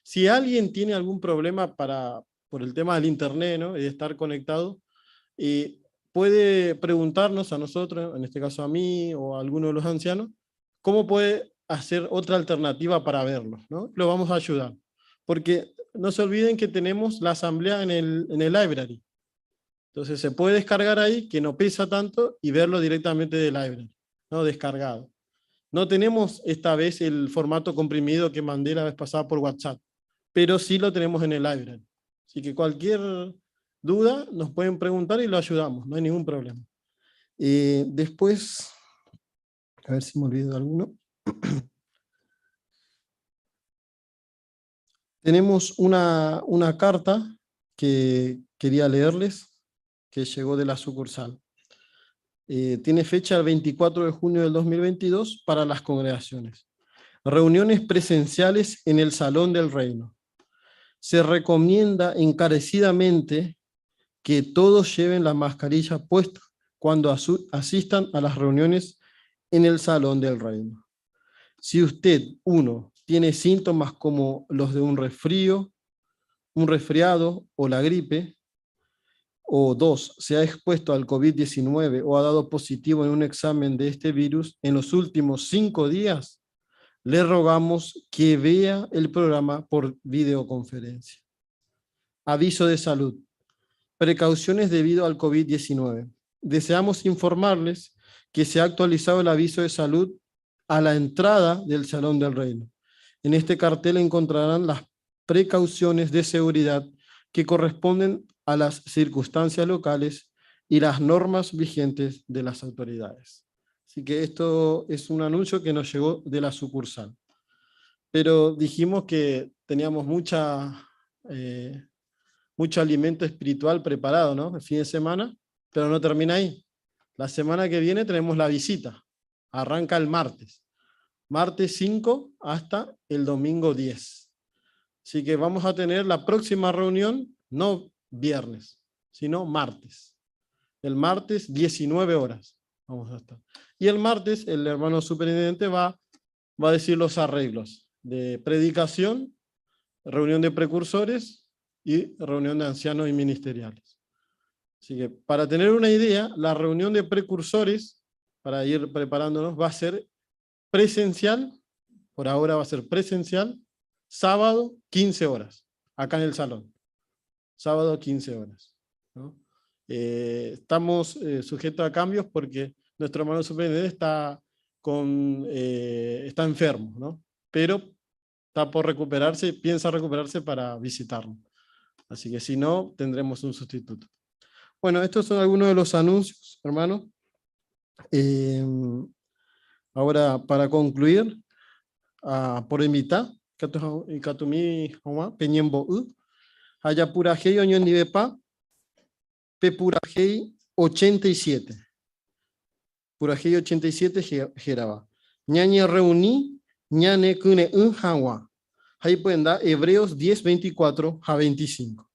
Si alguien tiene algún problema para, por el tema del internet, ¿no? y de estar conectado, puede preguntarnos a nosotros, en este caso a mí o a alguno de los ancianos, cómo puede hacer otra alternativa para verlo, ¿no? Lo vamos a ayudar. Porque no se olviden que tenemos la asamblea en el library. Entonces se puede descargar ahí, que no pesa tanto, y verlo directamente del library, ¿no? Descargado. No tenemos esta vez el formato comprimido que mandé la vez pasada por WhatsApp, pero sí lo tenemos en el library. Así que cualquier duda nos pueden preguntar y lo ayudamos, no hay ningún problema. Después, a ver si me olvido de alguno. Tenemos una carta que quería leerles, que llegó de la sucursal. Tiene fecha el 24 de junio del 2022 para las congregaciones. Reuniones presenciales en el Salón del Reino. Se recomienda encarecidamente que todos lleven la mascarilla puesta cuando asistan a las reuniones en el Salón del Reino. Si usted, uno, tiene síntomas como los de un resfrío, un resfriado o la gripe, o dos, se ha expuesto al COVID-19 o ha dado positivo en un examen de este virus en los últimos 5 días, le rogamos que vea el programa por videoconferencia. Aviso de salud. Precauciones debido al COVID-19. Deseamos informarles que se ha actualizado el aviso de salud a la entrada del Salón del Reino. En este cartel encontrarán las precauciones de seguridad que corresponden a las circunstancias locales y las normas vigentes de las autoridades. Así que esto es un anuncio que nos llegó de la sucursal. Pero dijimos que teníamos mucha, eh, mucho alimento espiritual preparado, ¿no? El fin de semana, pero no termina ahí. La semana que viene tenemos la visita. Arranca el martes. Martes 5 hasta el domingo 10. Así que vamos a tener la próxima reunión, no viernes, sino martes. El martes 19 horas. Vamos a estar. Y el martes el hermano superintendente va, va a decir los arreglos de predicación, reunión de precursores y reunión de ancianos y ministeriales. Así que para tener una idea, la reunión de precursores, para ir preparándonos, va a ser presencial, por ahora va a ser presencial, sábado 15 horas, acá en el salón. Sábado 15 horas. Eh, estamos eh, sujetos a cambios porque nuestro hermano superintendente está, con, eh, está enfermo, ¿no? pero está por recuperarse, piensa recuperarse para visitarlo. Así que si no, tendremos un sustituto. Bueno, estos son algunos de los anuncios, hermano. Eh, ahora, para concluir, ah, por invitar, ikatumi hag̃ua peñembo'y ha japurahéi oñondivepa pe purahéi 87. Purahéi 87 hérava Ñañerreuni ñanekyre'ỹ hag̃ua ha ipyenda Hebreos 10, 24 ha 25.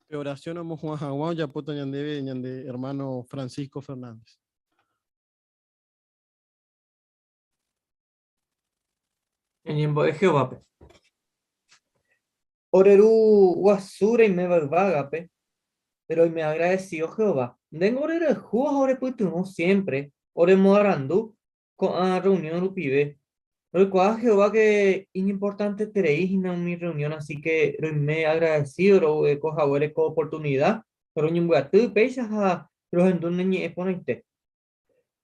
Pe oración omohu'ã hag̃ua ojapóta ñandéve ñande hermano Francisco Fernández. Ñañembo'e Jehovápe. Ore Ru guasu reiméva yvágape, roime agradecido Jehová. Ndéngo ore rayhu ha orepytyvõ siémpre oremoarandu Ko'ã rreunión rupive, roikuaa Jehová ke iñimportanteterei hína umi rreunión, asi ke roime agradesído roguereko haguére ko oportunida roñembyaty péicha ha rohendu ne ñe'ẽ porãite.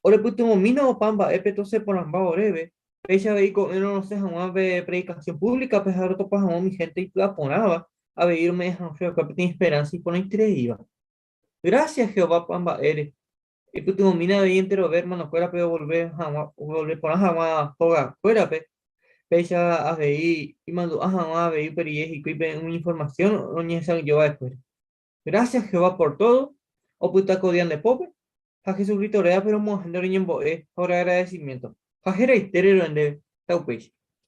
Orepytyvõmína opa mba'épe tosẽ porãmba oréve, péicha avei ko'ẽrõ rosẽ hag̃ua pe predikasión púvlikape ha rotopa hag̃ua umi hénte ipy'aporãva, avei rome'ẽ hag̃ua chupekuéra peteĩ esperánsa iporãitereíva. Grásia Jehová opa mba'ére! Ipytyvõmína avei enterove ermanokuérape ovolve hag̃ua ovolve porã hag̃ua hogakuérape, péicha avei imandu'a hag̃ua avei upe rire hikuái pe umi informasión oñehesa'ỹijo va'ekuére. Grásias Jehová por tódo, opyta ko día nde pópe, ha Jesucristo rérape romo'ãha nde roñembo'e ha ore agradesimiénto. Ha heraitére ro'e ndéve, taupéicha.